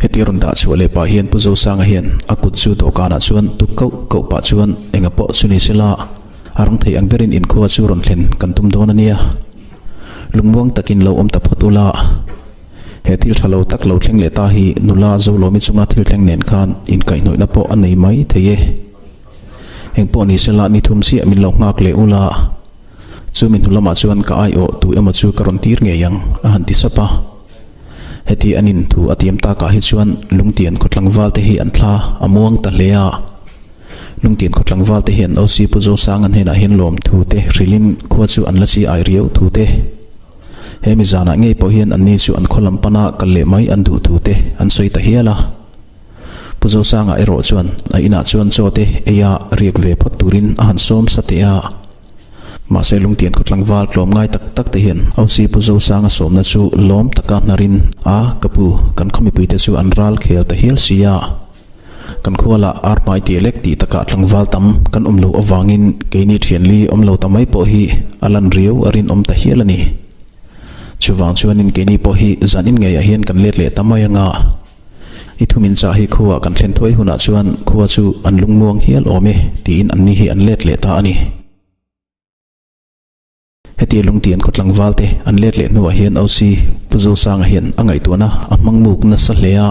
Heti a rawn dah chhuah leh pah hian Pu Zosanga hian a kut chu dawhkanah chuan tuk kauh kauh pah chuan enga pawh chu ni sela a rang thei ang berin inkhua chu rawn thlen kan tum dawn a nia. Lungmuang takin lo awm ta phawt ula. He thil tha lo tak lo thleng leh ta hi nula Zolawmi chunga thil thleng nen khan inkaihhnawihna pawh a nei mai thei e. Eng pawh ni sela ni thum chiah min lo nghak leh ula. Chumi hnu lamah chuan ka aiawh tu emaw chu ka rawn tir ngei ang, a han ti sap a. Heti an in thu a tiam takah hi chuan Lungtian khaw tlangval te hi an thla a muang ta hle a. Lungtian khaw tlangval te hian OC Pu Zosanga hnenah hian lawm thu te hrilhin khua chu an la chi ai riau thu te. He mi zanah ngei pawh hian anni chu an khaw lam pana kal leh mai an duh thu te an sawi ta hial a. Pu Zosanga erawh chuan a inah chuan chaw te ei a riak ve phawt turin a han sawm sa teh a. Mahse Lungtian khaw tlangval tlawm ngai tak tak te hian OC Pu Zosanga sawmna chu lawm taka hnarin a, ka pu, kan khaw mipuite chu an ral khel ta hial si a. Kan khualah ar hmai tih lek tih takah tlangval tam kan awm loh avangin keini thianli awm lo ta mai pawh hi a lan riau a rinawm ta hial a ni. Chuvang chuanin keini pawh hi zan in ngeiah hian kan let leh ta mai anga. I thu min chah hi khuaah kan thlen thuai hunah chuan khua chu an lungmuang hial awm e tiin anni hi an let leh ta a ni. Heti Lungtian khaw tlangval te an let leh hnuah hian OC Pu Zosanga hian a ngaihtuahna a hmang muk nasa hle a.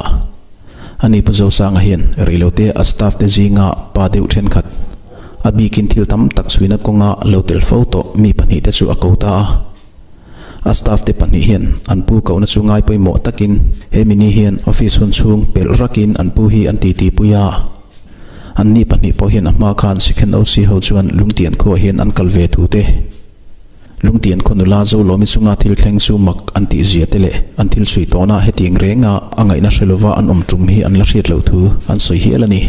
Ani Pu Zosanga hian reilote a staff te zinga pa deuh thenkhat, a bikin thil tam tak chhuina kawnga lo tel fo tawh mi pahnihte chu a ko ta a. A staff te pahnih hian an pu kohna chu ngai pawimawh takin he mini hian office hun chhung pelh rakin an pu hi an titi pui a. Anni pahnih pawh hian a hma khan Sikhen OC ho chuan Lungtian khuaah hian an kal ve thu te, Lungtian khaw nula Zolawmi chunga thil thleng chu mak an tih zia te leh an thil chhui tawnah hetiang renga a ngaihna hre lova an awm tum hi an la hriat loh thu an sawi hial a ni.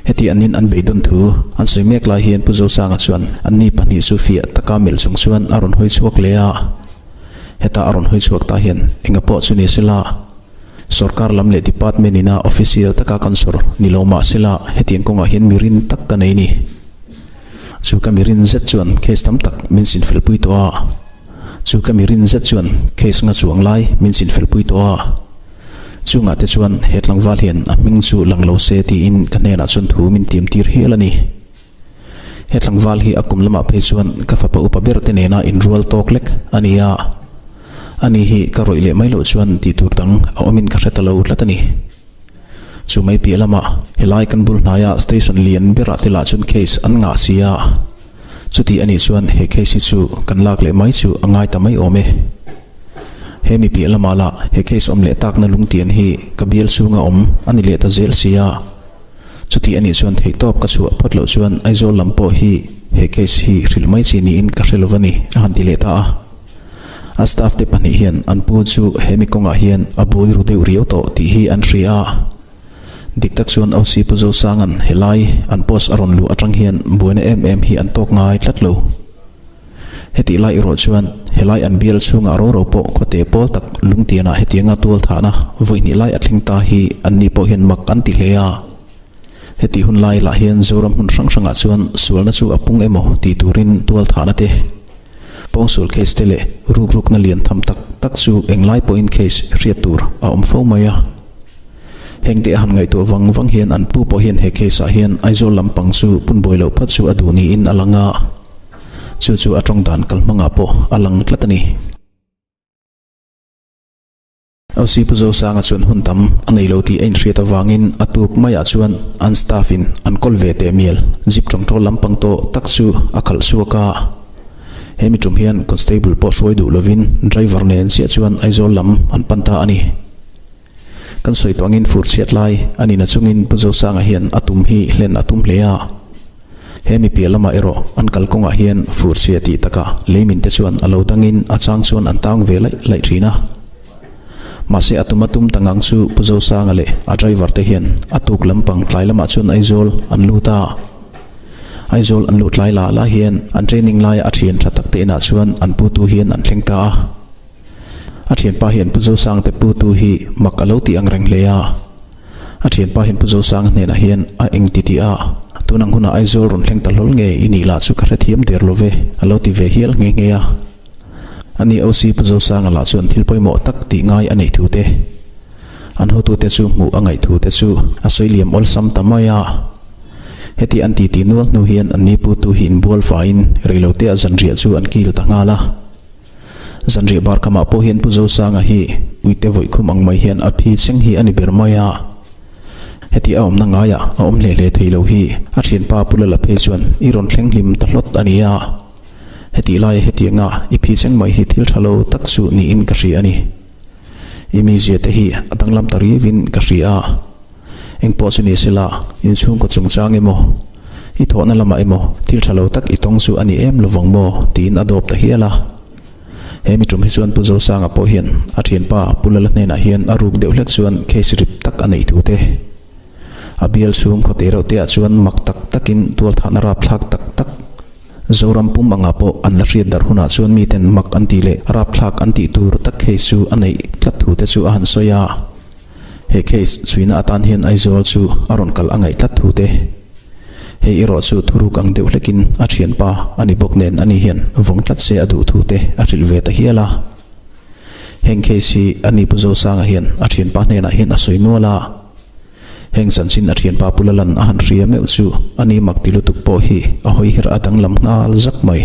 Heti annin an beidawn thu an sawi mek lai hian Pu Zosanga chuan anni pahnih chu fiah taka melh chung chuan a rawn hawi chhuak leh a. Heta a rawn hawi chhuak ta hian enga pawh chu ni sela, Sorkar lam leh department ina official taka kan sawr ni lo mah sela hetiang kawngah hian mi rin tak ka nei ni. Chu ka mi rin zet chuan case tam tak min sinfel pui tawh a. Chu ka mi rin zet chuan case nga chuang lai min chinfelpui tawh a. Chungah te chuan he tlangval hian a hming chu lang lo se tiin ka hnenah chuan thu min tiam tir hial a ni. He tlangval hi a kum lamah phei chuan ka fapa upa ber te nena inrual tawk lek a ni a. Ani hi ka rawih leh mai loh chuan tih tur dang a awmin ka hre ta lo tlat a ni. Chu mai piah lamah helai kan bul hnaia station lian berah te lah chuan case an ngah si a. Chuti a nih chuan he case hi chu kan lak leh mai chu a ngai ta mai awm e. He mi piah lamah lah he case awm leh takna lungtian hi ka bial chhunga awm a ni leh ta zel si a. Chuti a nih chuan theihtawp ka chhuah phawt loh chuan Aizawl lam pawh hi he case hi hrilh mai chi niin ka hre lova ni a han ti leh ta a. A staff te pahnih hian an pu chu he mi kawngah hian a buai ru deuh riau tawh tih hi an hria a. Dik tak chuan OC Pu Zosanga'n helai an post a rawn luh atang hian buaina em em hi an tawk ngai tlat lo. Hetih lai erawh chuan helai an bial chhungah ro ro pawh khawte pawl tak lungtianah hetianga tual thahna vawi hnih lai a thleng ta hi anni pawh hian mak an ti hle a. Hetih hun lai lah hian Zoram hmun hrang hrangah chuan sualna chu a pung emaw tih turin tual thahna te, pawngsual case te leh rukrukna lian tham tak tak chu englai pawhin case hriat tur a awm fo mai a. Hengte a han ngaihtuah vang vang hian an pu pawh hian he case ah hian Aizawl lampang chu pun buai loh phawt chu a duh niin a lang a. Chu chu a tawng dan kalhmangah pawh a lang tlat a ni. OC Pu Zosanga chuan hun tam a nei lo tih a inhriat avangin a tuk maiah chuan an staff in an kawl ve teh mial jeep tawngtawl lampang tawh tak chu a khalh chhuak a. Hemi tum hian constable pawh hruai duh lovin driver nen chiah chuan Aizawl lam an pan ta a ni. Kan sawi tawh angin fur chhiat lai a nihna chungin Pu Zosanga hian a tum hi hlen a tum hle a. He mi piah lamah erawh an kalkawngah hian fur chhia tih takah leimin te chuan a lo dangin a chang chuan an tang ve laih laih thin a. Mahse a tum a tum ta ngang chu Pu Zosanga leh a driver te hian a tuk lampang tlai lamah chuan Aizawl an lut a. Aizawl an luh tlai lah lah hian an training laia a thian tha tak te inah chuan an putu hian an thleng ta a. A thianpa hian Pu Zosangte putu hi mak a lo tih ang reng hle a. A thianpa hian Pu Zosanga hnenah hian a eng ti tih a, tun ang hunah Aizawl rawn thleng ta hlawl nge i nih lah chu ka hrethiam der lo ve a lo ti ve hial nghe nghe a. Ani OC Pu Zosanga lah chuan thil pawimawh tak tih ngai a neih thu te, an hotute chu hmuh a ngaih thu te chu a sawi liam awlsam ta mai a. Heti an titi nual hnu hian anni putu hi inbual faiin reiloteah zanriah chu an kil ta nghal a. Zanriah bar kamah pawh hian Pu Zosanga hi uite vawi khum ang mai hian a phi cheng hi a ni ber mai a. Heti a awmna ngaiah a awm hle hle thei lo hi a thianpa Pu Lala phei chuan i rawn thleng hlim ta hlawt a ni a. Hetih laia hetianga i phi cheng mai hi thil tha lo tak chu niin ka hria a ni. I mizia te hi a danglam ta riauin ka hria a. Engpawh chu ni sela, inchhungkaw chungchang emaw, i thawhna lamah emaw thil tha lo tak i tawng chu a ni em lovang maw? tiin a dawp ta hial a. He mi tum hi chuan Pu Zosanga pawh hian a thianpa Pu Lala hnenah hian a ruk deuh hlek chuan case rip tak a neih thu te, a bial chhung khaw te reuh te ah chuan mak tak takin tualthahna rapthlak tak tak Zoram pum angah pawh an la hriat darh hunah chuan miten mak an tih leh rapthlak an tih tur tak case chu a neih tlat thu te chu a han sawi a. He case chhuina atan hian Aizawl chu a rawn kal a ngaih tlat thu te. Hei erawh chu thuruk ang deuh hlekin a thianpa a ni bawk nen ani hian vawng tlat se a duh thu te a hrilh ve ta hial a. Heng case hi ani Pu Zosanga hian a thianpa hnenah hian a sawi nual a. Heng chanchin a thianpa Pu Lalan a han hria meuh chu ani mak ti lutuk pawh hi a hawi her a danglam nghal zak mai.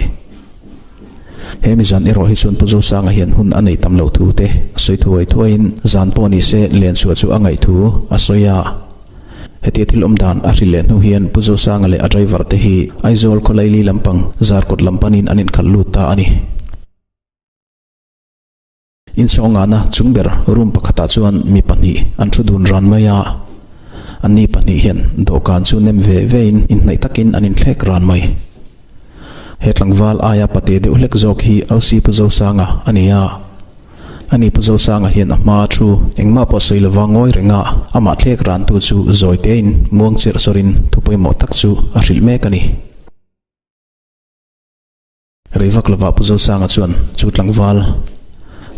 He mi zan erawh hi chuan Pu Zosanga hian hun a nei tam loh thu te a sawi thuai thuaiin zan pawh ni se Lianchhuah chu a ngaih thu a sawi a. Hetia thil awm dan a hrilh leh hnu hian Pu Zosanga leh a driver te hi Aizawl khawlaili lampang Zarkawt lam panin an inkhalh lut ta a ni. Inchhawngahna chung ber room pakhatah chuan mi pahnih an thu dun ran mai a, anni pahnih hian dawhkan chu nem ve vein inhnaih takin an inthlek ran mai. He tlangval aia pate deuh hlek zawk hi OC Pu Zosanga a ni a, ani Pu Zosanga hian a hmaa thu engmah pawh sawi lova ngawi reng a, amah thlek rantu chu zawi tein muang cherh sawrin thu pawimawh tak chu a hrilh mek a ni. Rei vak lovah Pu Zosanga chuan chu tlangval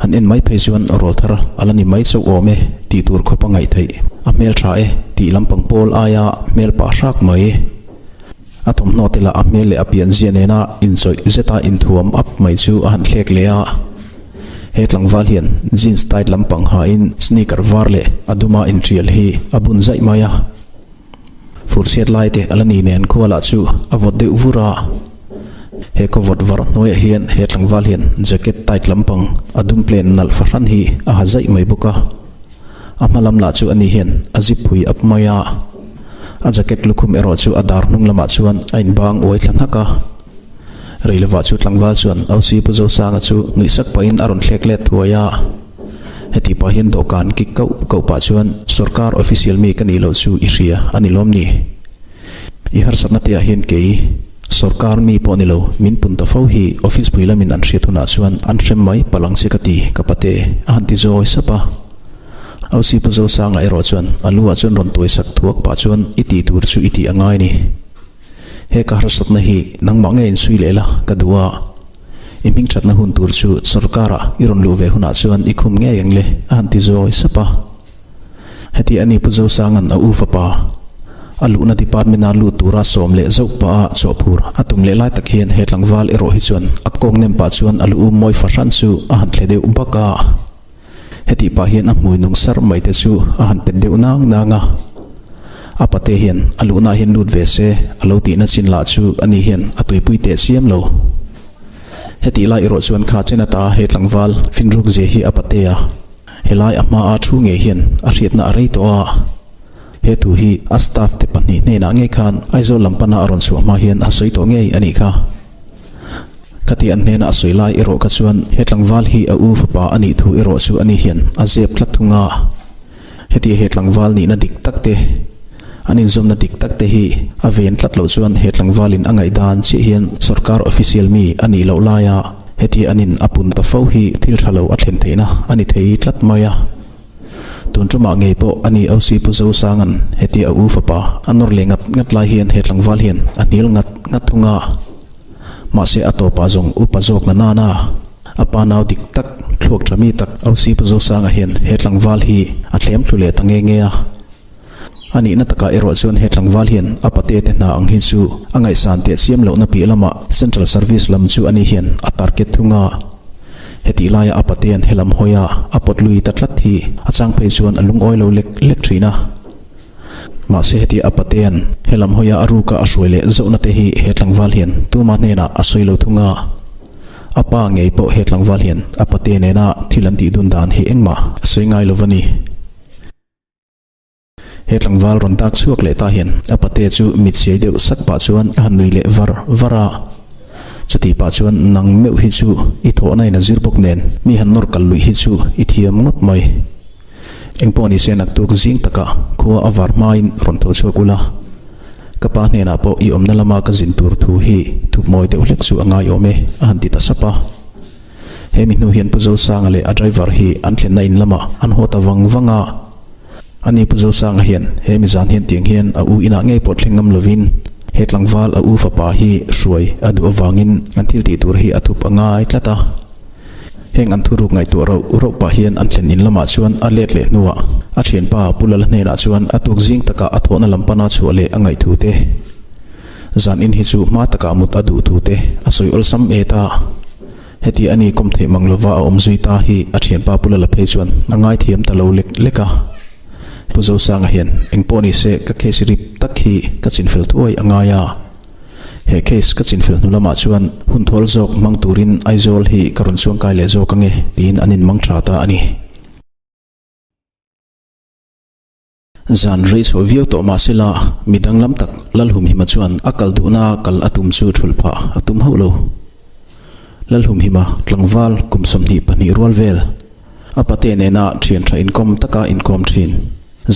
han en mai phei chuan rawl thar a la ni mai chauh awm e tih tur khawp a ngaih theih. A hmel tha e tih lampang pawl aia hmel pah hrak mai. A thawmhnaw te lah a hmel leh a pianzia nena inchawih zeta inthuam up mai chu a han thlek leh a. He tlangval hian jeans tight lampang hain sneaker var leh a duma intial hi a bun zaih mai a. Fur chhiat lai te a la ni nen khua lah chu a vawt deuh vur a. He khaw vawt var hnuaiah hian he tlangval hian jacket tight lampang a dum plain nalh fahran hi a ha zaih mai bawk a. A hma lam lah chu ani hian a zip phui up mai a. A jacket lukhum erawh chu a dar hnung lamah chuan a inbang uai thla hnak a. Rei lovah chu tlangval chuan Ausi Pu Zosanga chu nuihsak pahin a rawn thlek let thuai a. Heti pah hian dawhkan kik kauh kauh pah chuan Sorkar official mi ka nih loh chu i hria a ni lawm ni? I harsatna te ah hian kei sorkar mi pawh ni lo min pun ta fo hi office pui lamin an hriat hunah chuan an hrem mai palh ang che ka ti ka pate a han ti zawi sap a. Ausi Pu Zosanga erawh chuan a lu ah chuan rawn tuaisak thuak pah chuan i tih tur chu i tih a ngai ni. He ka harsatna hi nangmah nge insui leh la ka duh a, i hmingthatna hun tur chu sorkara i rawn luh ve hunah chuan i khum ngei ang le a han ti zawi sap a. Heti a ni Pu Zosanga'n a u fapa a luhna department-a lut tura sawm leh zauh pah a chawhphur a tum leh lai tak hian he tlangval erawh hi chuan a kawng nem pah chuan a lu um mawi fahran chu a han thle deuh bak a. Hetih pah hian a hmui nung sar mai te chu a han pet deuh nang nang a. A pate hian a luhna hian lut ve se a lo tihna chin lah chu ani hian a tuipui teh chiam lo. Hetih lai erawh chuan kha chen ata he tlangval finruk zia hi a pate a, helai a hmaa thu ngei hian a hriatna a rei tawh a. He thu hi a staff te pahnih hnenah ngei khan Aizawl lam pana a rawn chhuah hma hian a sawi tawh ngei a nih kha. Khati an hnena a sawi lai erawh kha chuan he tlangval hi a u fapa a nih thu erawh chu ani hian a zep tlat thung a. Hetia he tlangval nihna dik tak te, an inzawmna dik tak te hi a ven tlat loh chuan he tlangvalin a ngaihdan chiah hian sorkar official mi a nih loh laia hetia an in a pun ta fo hi thil tha lo a thlen theihna a ni thei tlat mai a. Tun tumah ngei pawh a ni OC Pu Zosanga'n hetia a u fapa a nawr leh ngat ngat lai hian he tlangval hian a hnial ngat ngat thung a. Mahse a tawpah zawng upa zawk na nana a pa nau dik tak thluak tha mi tak OC Pu Zosanga hian he tlangval hi a thlem thlu leh ta nge nge a. A nihna takah erawh chuan he tlangval hian a pate te hna ang hi chu a ngaihsan teh chiam lohna piah lamah Central Service lam chu ani hian a target thung a. Hetih laia a patean helam hawia a pawt lui ta tlat hi a chang phei chuan a lungawi lo lek lek thin a. Mahse heti a patean helam hawia a ruka a hruai leh zauhna te hi he tlangval hian tuma hnenah a sawi lo thung a. A pa ngei pawh he tlangval hian a pate nena thil an tih dun dan hi engmah a sawi ngai lo va ni. He tlangval rawn dak chhuak leh ta hian a pate chu mit siai deuh sak pah chuan a han nui leh var var a. Chutih pah chuan nang meuh hi chu i thawhna in a zir bawk nen mi han nawr kal luih hi chu i thiam ngawt mai. Engpawh ni se naktuk zing takah khua a var hmain rawn tho chhuak ula. Ka pa hnenah pawh i awmna lama ka zin tur thu hi thup mawi deuh hlek chu a ngaiawm e a han ti ta sap a. He mi hnu hian Pu Zosanga leh a driver hi an thlenna in lamah an haw ta vang vang a. Ani Pu Zosanga hian he mi zan hian tiang hian a u inah ngei pawh thleng ngam lovin he tlangval a u fapa hi hruai a duh avangin an thil tih tur hi a thup a ngai tlat a. Heng an thuruk ngaihtuah rauh rauh pah hian an thlen in lamah chuan a let leh hnuah a thianpa Pu Lala hnenah chuan a tuk zing takah a thawhna lam pana chhuah leh a ngaihthu te, zan in hi chu hma takah mut a duh thu te a sawi awlsam et a. Heti a ni kawm theih mang lova a awm zui ta hi a thianpa Pu Lala phei chuan a ngaithiam ta lo lek lek a. Pu Zosanga hian engpawh ni se ka case rip tak hi ka chinfel thuai a ngai a. He case ka chinfel hnu lamah chuan hun thawl zawk hmang turin Aizawl hi ka rawn chuangkai leh zawk ange tiin an inmang tha ta a ni. Zan rei chho viau tawh mah sela mi danglam tak Lalhumhima chuan a kal duhna kal a tum chu thulh phah a tum hauh lo. Lalhumhima tlangval kum 22 rual vel a pate nena thian tha inkawm taka inkawm thin.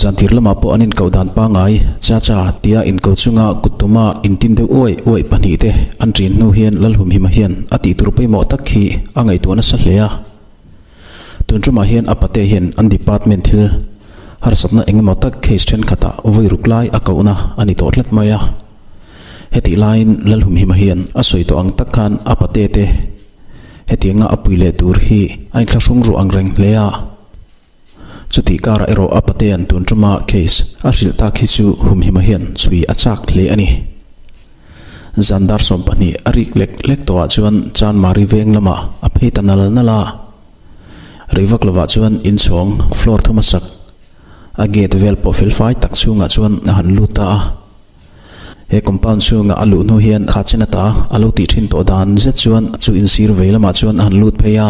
Zantir lamah pawh an inkoh dan pangngai, cha cha tia inko chunga kut tuma intin deuh uai uai pahnih te an ṭin hnu hian Lalhumhima hian a tih tur pawimawh tak hi a ngaihtuah nasa hle a. Tun ṭumah hian a pate hian an department thil harsatna eng emaw tak case ṭhenkhatah vawi ruk lai a kohna a ni tawh tlat mai a. Hetih laiin Lalhumhima hian a sawi tawh ang tak khan a pate te hetianga a pui leh tur hi a inthlahrung ruah ang reng hle a. Chutih karah erawh a patean tun tuma case a hrilh tak hi chu humhima hian chhui a chak hle a ni. Zan dar 12 a rik lek lek tawhah chuan Chanmari veng lamah a phei ta nal nal a. Rei vak lovah chuan inchhawng floor thum a sak a gate vel pawh fel fai tak chhungah chuan a han lut ta a. He compound chhunga a luh hnu hian kha chen ata a lo tih thin tawh dan zet chuan chu insir vei lamah chuan a han lut phei a.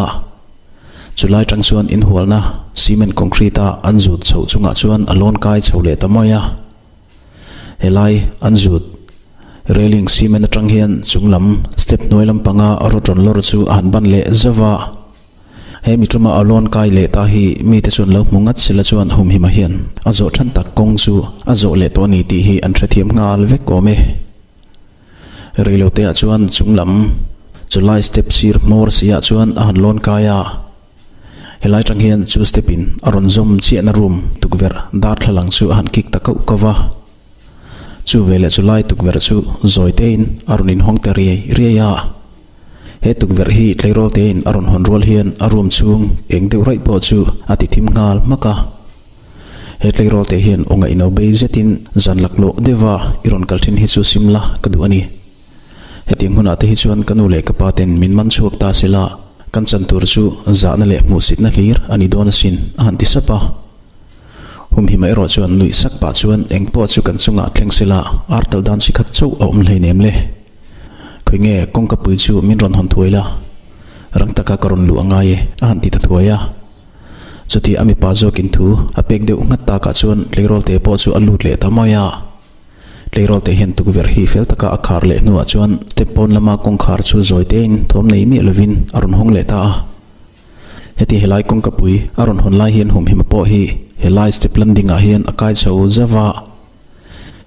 Chulai tang chuan inhualna cement concrete a an zut chhoh chungah chuan a lawn kai chho leh ta mai a. Helai an zut railing cement atang hian chung lam step hnuai lampanga rod rawn lawr chu a han ban leh zauh a. He mi tuma a lawn kai leh ta hi mite chuan lo hmu ngat sela chuan humhima hian a zawh than tak kawng chu a zawh leh tawh a ni tih hi an hrethiam nghal vek awm e. Reilote ah chuan chung lam chulai step sir hmawr si ah chuan a han lawn kai a, helai tang hian chu step in a rawn zawm chiahna room tukverh darthlalang chu a han kik ta kauh kauh va. Chu veleh chulai tukverh chu zawi tein a rawn inhawng ta riai riai a. He tukverh hi tleirawl tein a rawn hawn rual hian a room chhung eng deuh raih pawh chu a ti thim nghal hmak a. He tleirawl te hian aw ngaihno bei zetin zan laklawh deuha i rawn kal thin hi chu sim la ka duh a ni. Hetiang hunah te hi chuan ka nu leh ka pa ten min man chhuak ta se la, kan chan tur chu zahna leh hmuhsitna hlir a ni dawn asin a han ti sap a. Humhima erawh chuan nuih sak pah chuan eng pawh chu kan chungah thleng se la, ar tal dan chi khat chauh a awm hleinem le. Khawi nge kawngka pui chu min rawn hawn thuai la, rang taka ka rawn luh a ngai e a han ti ta thuai a. Chuti a mipa zawkin thu a pek deuh nghat takah chuan tleirawl te pawh chu a lut leh ta mai a. Tleirawl te hian tukverh hi fel taka a khar leh hnuah chuan step pawn lama kawngkhar chu zawi tein thawm nei miah lovin a rawn hawng leh ta a. Heti helai kawngkapui a rawn hawn lai hian humhima pawh hi helai step landing ah hian a kai chho zauh a.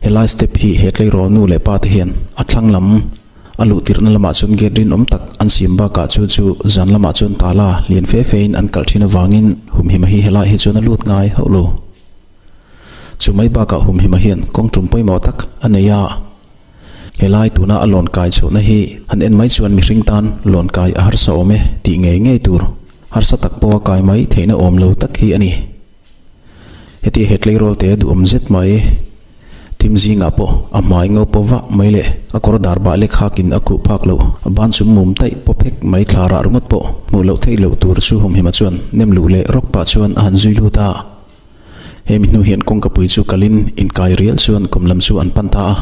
Helai step hi he tleirawl nu leh pa te hian a thlang lam a luh tirhna lamah chuan gate rinawm tak an siam bakah chu chu zan lamah chuan tala lian fe fe in an kalh thin avangin humhima hi helai hi chuan a lut ngai hauh lo. Chu mai bakah humhima hian kawng tum pawimawh tak a nei a. Helai tuna a lawn kai chhohna hi han en mai chuan mihring tan lawn kai a harsa awm e tih ngei ngei tur harsa tak pawha kai mai theihna awm lo tak hi a ni. Heti he tleirawl te duhawm zet mai. Thim zingah pawh a hmai ngo paw vah mai leh a kawr dar bah lek hakin a khuh phak loh. A ban chum mum taih paw phek mai thla rah ringawt pawh hmuh loh theih loh tur chu humhima chuan nem luh leh rawk pah chuan a han zui lut a. He mi hnu hian kawngkapui chu kalin inkai rial chuan kum lam chu an pan ta a.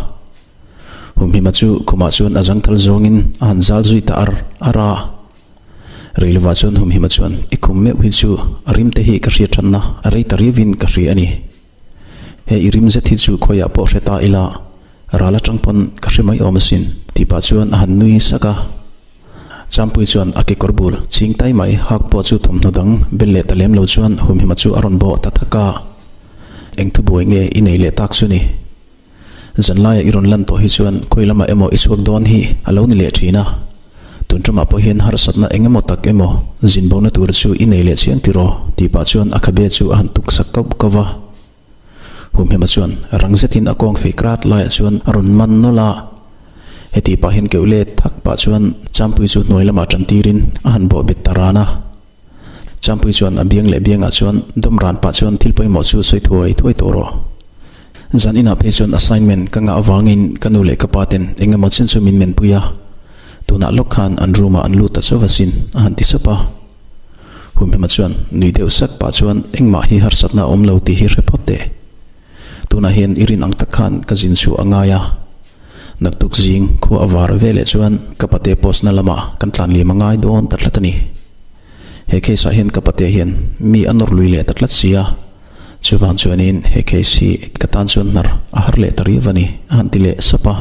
Humhima chu khumah chuan a zangthal zawngin a han zal zui ta ar ar a. Reilova chuan Humhima chuan, I khum meuh hi chu a rim te hi ka hriat thatna a rei ta riavin ka hria a ni. He i rim zet hi chu khawiah pawh hre ta ila, ral atang pawn ka hre mai awm asin, tih pah chuan a han nui sak a. Champui chuan a kekawr bul chhing tai mai hak pawh chu thawmhnaw dang bel leh ta lem lo chuan Humhima chu a rawn bawh ta thak a. Eng thubuai nge i nei leh tak chu ni? Zanlaia i rawn lan tawh hi chuan khawi lamah emaw i chhuak dawn hi a lo ni leh thin a. Tun ṭamah pawh hian harsatna eng emaw tak emaw zin bona tur chu i nei leh chiang tiraw tih pah chuan a khabe chu a han tuk sak kauh kauh va. Humhema chuan rang zetin a kawng fei krat laiah chuan a rawn man nawlh a. Heti pah hian keuh let thak pah chuan Champui chu hnuai lamah ṭan tirin a han bawh bet ta ran a. Champui chuan a biang leh biangah chuan dawm ran pah chuan thil pawimawh chu sawi thuai thuai tawh rawh. Zan inah phei chuan assignment ka ngah avangin ka nu leh ka pa ten eng emaw chen chu min menpui a, tunah lawk khan an room ah an lut ta chauh asin a han ti sap a. Humhima chuan nui deuh sak pah chuan engmah hi harsatna a awm lo tih hi hre phawt teh. Tunah hian i rin ang tak khan ka zin chhuah a ngai a. Naktuk zing khua a var ve leh chuan ka pate post na lamah kan tlan liam a ngai dawn ta tlat a ni. He case ah hian ka pate hian mi a nawr lui leh ta tlat si a, chuvang chuanin he case hi ka tan chuan hnar a har leh ta riau a ni a han ti leh sap a.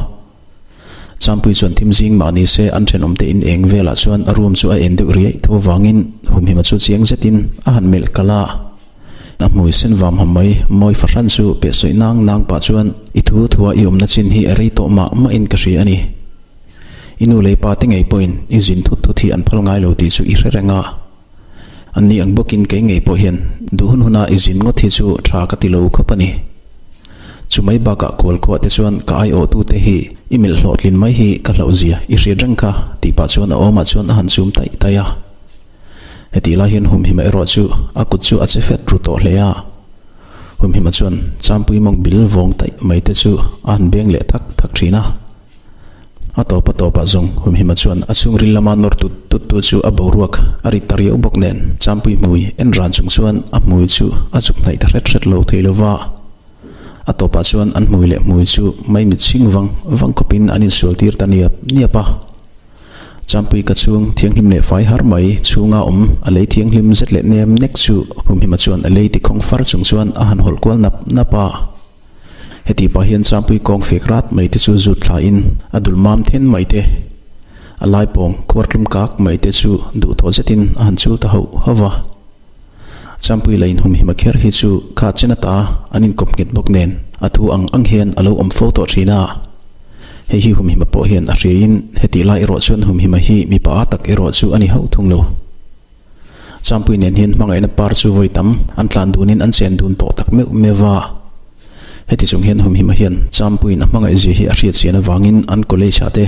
Champui chuan thim zing mah ni se an thenawm te in eng velah chuan a room chu a en deuh riaih tho avangin humhima chu chiang zetin a han melh kalh a. A hmui sen vam ham mai mawi fahran chu peh sawi nang nang pah chuan i thu thua i awmna chin hi a rei tawh mah mahin ka hria a ni. I nu lei pa te ngei pawhin i zin thut thut hi an phal ngai lo tih chu i hre reng a. An ni ang bawkin kei ngei pawh hian duh hun huna i zin ngawt hi chu tha ka ti lo khawp a ni. Chu mai bakah kualkhuah te chuan ka aiawhtute hi i melh hlawhtlin mai hi ka hlauhzia i hriat reng kha tih pah chuan a awmah chuan a han chum taih taih a. Hetih lai hian Humhima erawh chu a kut chu a che fet ru tawh hle a. Humhima chuan Champui mawng bil vawng taih mai te chu a han beng leh thak thak thin a. A tawp a tawpah zawng Humhima chuan a chhungril lama nawr tut tut tu chu a boruak a rit ta riau bawk nen Champui hmui en ran chung chuan a hmui chu a chuk hnaih ta hret hret lo thei lo va. A tawpah chuan an hmui leh hmui chu maimit chhing vang vang khawpin an insual tir ta niap niap a. Champui ka chhung thianghlim leh fai har mai chhunga awm a lei thianghlim zet leh nem nek chu Humhima chuan a lei tikhawng far chung chuan a han hawlh kual nap nap a. Heti pah hian Champui kawng fek rat mai te chu zut thla in a dul mam then mai te, a lai pawng khuar tlum kak mai te chu duhthawh zetin a han chul ta hauh hauh va. Champui la inhumhim a kher hi chu kha chen ata an inkawp nghet bawk nen a thu ang ang hian a lo awm fo tawh thin a. Hei hi humhima pawh hian a hriaiin hetih lai erawh chuan humhima hi mipa a tak erawh chu a ni hauh thung lo. Champui nen hian hmangaihna par chu vawi tam an tlan dunin an chen dun tawh tak meuh meuh va. Heti chung hian humhima hian Champuiin a hmangaih zia hi a hriat chian avangin an college ah te,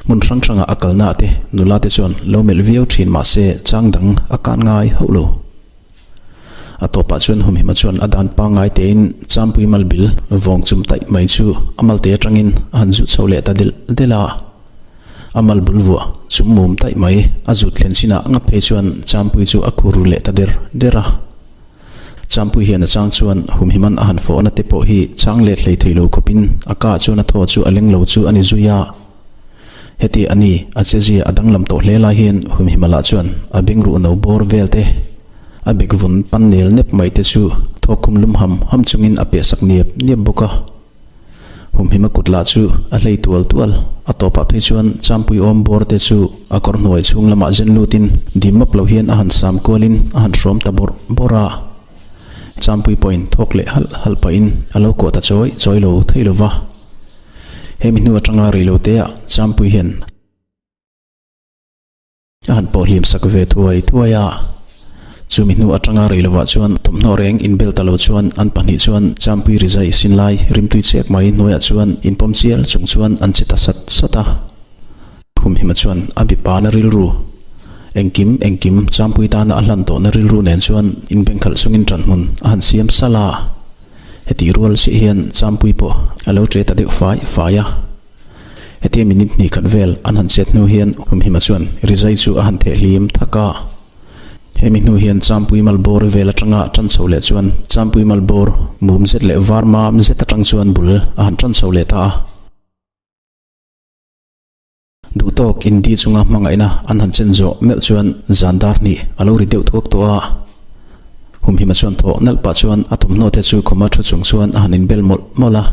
hmun hrang hranga a kalna ah te nula te chuan lo melh viau thin mah se chang dang a kan ngai hauh lo. A tawpah chuan humhima chuan a dan pangngai tein Champui malbil vawng chum taih mai chu a malte atangin a han zut chho leh ta delh delh a. A mal bul vuah chum mum taih mai a zut thlen chinah ngat phei chuan Champui chu a khur ru leh ta der der a. Champui hian a chang chuan humhiman a han fawhna te pawh hi chang let hlei thei lo khawpin a ka chuan a thaw chu a leng lo chu a ni zui a. Heti a ni, a chezia a danglam tawh hle lai hian humhima lah chuan a bengruh no bawr vel te, a bek vun pan nel nep mai te chu thawkkhum lum ham ham chungin a pehsak niap niap bawk a. Humhima kut lah chu a hlei tual tual, a tawpah phei chuan Champui awm bawr te chu a kawr hnuai chhung lamah zen lutin dim map lo hian a han sam kualin a han hrawm ta bawrh bawrh a. Champui pawhin thawk leh halh halh pahin a lo kuah ta chawi chawi lo thei lo va. Hemi hnu atanga rei lo teah Champui hian. A han pawh hlim sak ve thuai thuai a. Chumi hnu atanga rei lovah chuan thawmhnaw reng inbel ta lo chuan an pahnih chuan Champui rizai sin lai rimtui chek mai hnuaiah chuan inpawm chial chung chuan an che ta sat sat a. Humhima chuan a bipana rilru engkim engkim Champui tana a hlan tawhna rilru nen chuan inbengkhalh chungin ṭanhmun a han siam salh a. Hetih rual chiah hian Champui pawh a lo ṭe ta deuh fai fai a. Hetia minute hnih khat vel an han chet hnu hian Humhima chuan rizai chu a han theh hlim thak a. Hemi hnu hian Champui Malbawr vel atanga tan chho leh chuan Champui Malbawr mum zet leh var mam zet atang chuan bul a han tan chho leh ta a. Duhtawk Indi chunga hmangaihna an han chen zawh meuh chuan zan dar hnih a lo ri deuh thuak tawh a. Humhima chuan thawh nalh pah chuan a thawmhnaw te chu khuma thu chung chuan a han inbel mawlh mawlh a.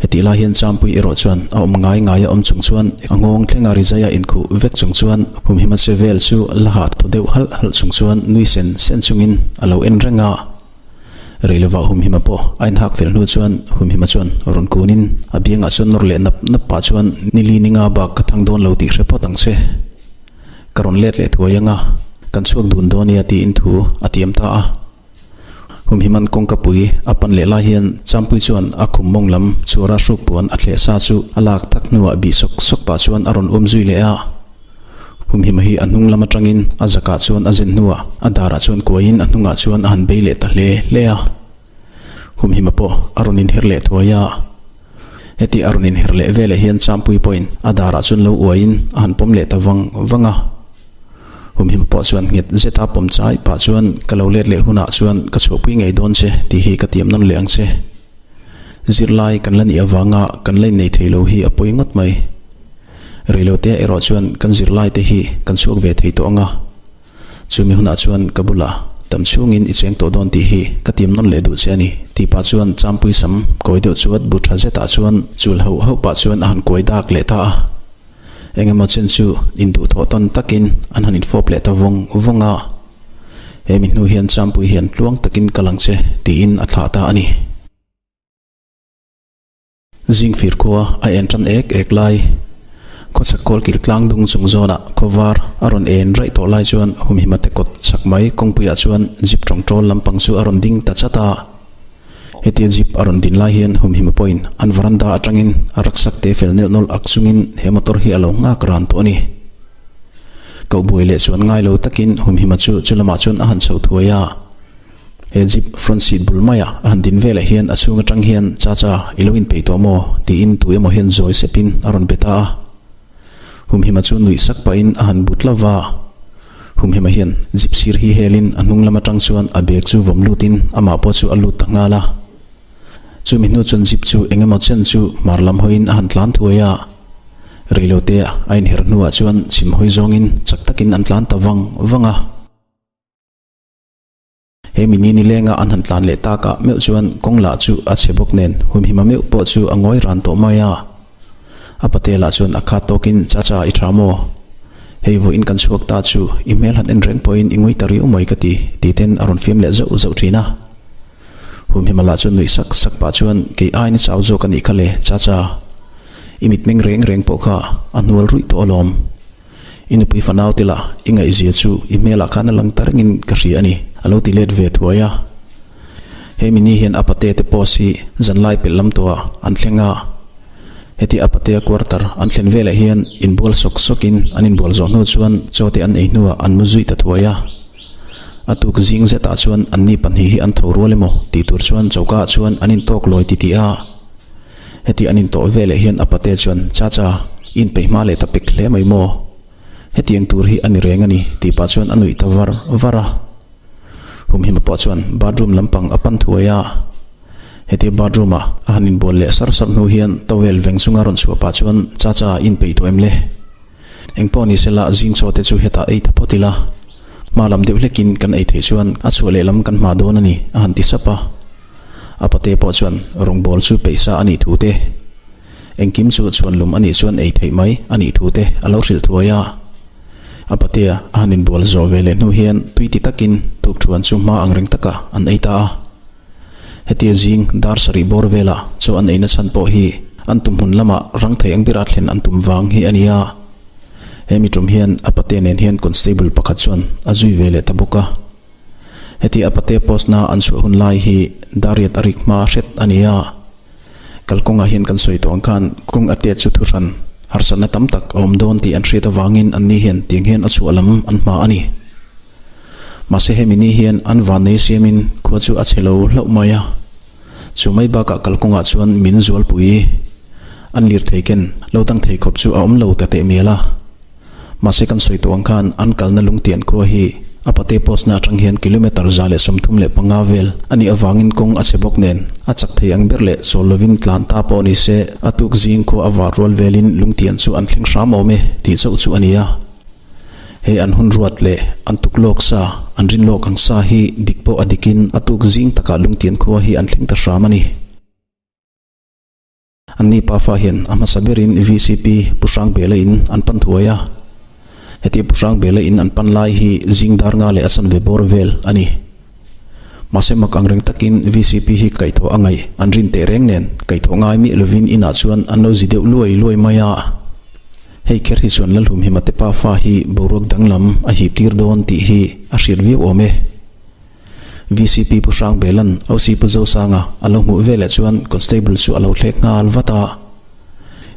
Hetih lai hian Champui erawh chuan a awm ngai ngai a awm chung chuan a nghawng thlenga rizai a inkhuh vek chung chuan humhima che vel chu la hah thaw deuh halh halh chung chuan nui sen sen chungin a lo en reng a. Rei lovah humhima pawh a inhak fel hnu chuan humhima chuan rawn kunin a biangah chuan nawr leh nap nap pah chuan nili ninga bak ka thang dawn lo tih hre phawt ang che. Ka rawn let leh thuai anga kan chhuak dun dawn nia tiin thu a tiam ta a. Humhiman kawngka pui a pan leh lai hian Champui chuan a khum mawng lam chhuara hruk puan a thleh sa chu a lak tak hnuah bih sawk sawk pah chuan a rawn um zui leh a. Humhima hi a hnung lam atangin a zakah chuan a zen hnuah a darah chuan kuaiin a hnungah chuan a han bei leh ta hle hle a. Humhima pawh a rawn inher leh thuai a. Heti a rawn inher leh veleh hian Champui pawhin a darah chuan lo uaiin a han pawm leh ta vang vang a. Humhim pawh chuan nghet zeta pawm chai pah chuan ka lo let leh hunah chuan ka chhuahpui ngei dawn che tih hi ka tiam nawn leh ang che. Zirlai kan la nih avanga kan la innei thei lo hi a pawi ngawt mai. Reilote erawh chuan kan zirlai te hi kan chhuak ve thei tawh ang a. Chumi hunah chuan ka bulah tam chhungin i cheng tawh dawn tih hi ka tiam nawn leh duh che a ni tih pah chuan Champui sam kawi deuh chuat bu tha zetah chuan chul hauh hauh pah chuan a han kuai dak leh ta a. Eng emaw chen chu induhthawh tawn takin an han infawp leh ta vawng vawng a, He mi hnu hian Champui hian tluang takin kal ang che tiin a thlah ta a ni. Zingfir khua a en tan ek ek lai, khawchhak kawlkil tlang dung chung zawnah khawvar a rawn en raih tawh lai chuan humhima te kawt chak mai kawngpuiah chuan jeep tawngtawl lampang chu a rawn ding ta chat a. Hetia jeep a rawn din lai hian humhima pawhin an veranda atangin a rucksack te fel nelh nawlh ak chungin he motor hi a lo nghak ran tawh a ni. Koh buai leh chuan ngai lo takin humhima chu chu lamah chuan a han chho thuai a. He jeep front seat bul maia a han din velah hian a chhung atang hian, Chacha, i lo inpeih tawh maw? tiin tu emaw hian zawi sepin a rawn be ta a. Humhima chu nuih sak pahin a han but lova. Humhima hian jeep sir hi helin a hnung lam atang chuan a bag chu vawm lutin amah pawh chu a lut ta nghal a. Chumi hnu chuan jeep chu eng emaw chen chu hmar lam hawiin a han tlan thuai a. Reilote a inher hnuah chuan chhim hawi zawngin chak takin an tlan ta vang vang a. He mi ni nilenga an han tlan leh takah meuh chuan kawng lah chu a chhe bawk nen humhima meuh pawh chu a ngawi ran tawh mai a. A pate lah chuan a khat tawkin, Chacha, i tha maw? Hei vawiin kan chhuak ta chu i hmel han en reng pawhin i ngui ta riau mai ka ti, ti ten a rawn fiam leh zauh zauh thin a. Humhima lah chuan nuih sak sak pah chuan, Kei aiin i chau zawk a nih kha le, Chacha. I mitmeng reng reng pawh kha a hnual ruih tawh alawm. I nupui fanau te lah i ngaihzia chu i hmelah khan a lang ta rengin ka hria a ni, a lo ti let ve thuai a. He mi ni hian a pate te post hi zanlai pelh lam tawhah an thleng a. Heti a patea quarter an thlen velah hian inbual sawk sawkin an inbual zawh hnu chuan chaw te an ei hnuah an mu zui ta thuai a. A tuk zing zetah chuan anni pahnih hi an tho rual emaw tih tur chuan choka ah chuan an intawk lawi titih a. Heti an intawh ve leh hian a pate chuan, Chacha, i inpeih hma leh ta pek hle mai maw? Hetiang tur hi a ni reng a ni, tih pah chuan a nuih ta var var a. Humhima pawh chuan bathroom lampang a pan thuai a. Hetia bathroom ah a han inbual leh sar sar hnu hian towel veng chunga rawn chhuah pah chuan, Chacha, i inpeih tawh em le? Engpawh ni sela zing chaw te chu hetah ei ta phawt ila, hma lam deuh hlekin kan ei theih chuan a chhuah leh lam kan hma dawn a ni, a han ti sap a. A pate pawh chuan rawngbâwl chu peihsa a nih thu te, engkim chu chhuanlum a nih chuan ei theih mai a nih thu te a lo hrilh thuai a. A patea a han inbual zawh ve leh hnu hian tui ti takin tukṭhuan chu hma ang reng takah an ei ta a. Hetia zing dar sarih bawr velah chaw an eina chhan pawh hi an tum hmun lamah rang thei ang bera thlen an tum vang hi a ni a. He mi tum hian a pate nen hian constable pakhat chuan a zui ve leh ta bawk a. Heti a pate post na an chhuah hun lai hi Dariat a rik hma hret a ni a. Kalkawngah hian kan sawi tawh ang khan kawng a tet chu thuhran harsatna tam tak a awm dawn tih an hriat avangin anni hian tiang hian a chhuah lam an hma a ni. Mahse hemi ni hian an vannei siamin khua chu a chhe lo hlauh mai a. Chu mai bakah kalkawngah chuan min zualpui an lirthei ken lo dang thei khawp chu a awm lo ta teh mial a. Mahse kan sawi tawh ang khan an kalna lungtian khua hi a pate post na atang hian kilometre 135 vel a nih avangin kawng a chhe bawk nen a chak thei ang ber leh chawl lovin tlan ta pawh ni se a tuk zing khua a var rual velin lungtian chu an thleng hram awm e tih chauh chu a ni a. He an hun ruat leh an tuk lawk sa, an rin lawk ang sa hi dik pawh a dikin a tuk zing takah lungtian khua hi an thleng ta hram a ni. Anni pafa hian a hmasa berin vcp Pu Hrangbela in an pan thuai a. Hetia Pu Hrangbela in an pan lai hi zing dar nga leh a chanve bawr vel a ni. Mahse mak ang reng takin vcp hi kaihthawh a ngaih an rin teh reng nen kaihthawh ngai miah lovin inah chuan an lo zi deuh luai luai mai a. Hei kher hi chuan Lalhumhima te pafa hi boruak danglam a hip tir dawn tih hi a hriat viau awm e. Vcp Pu Hrangbela'n OC Pu Zosanga a lo hmuh veleh chuan Constable chu a lo thlek nghal vat a.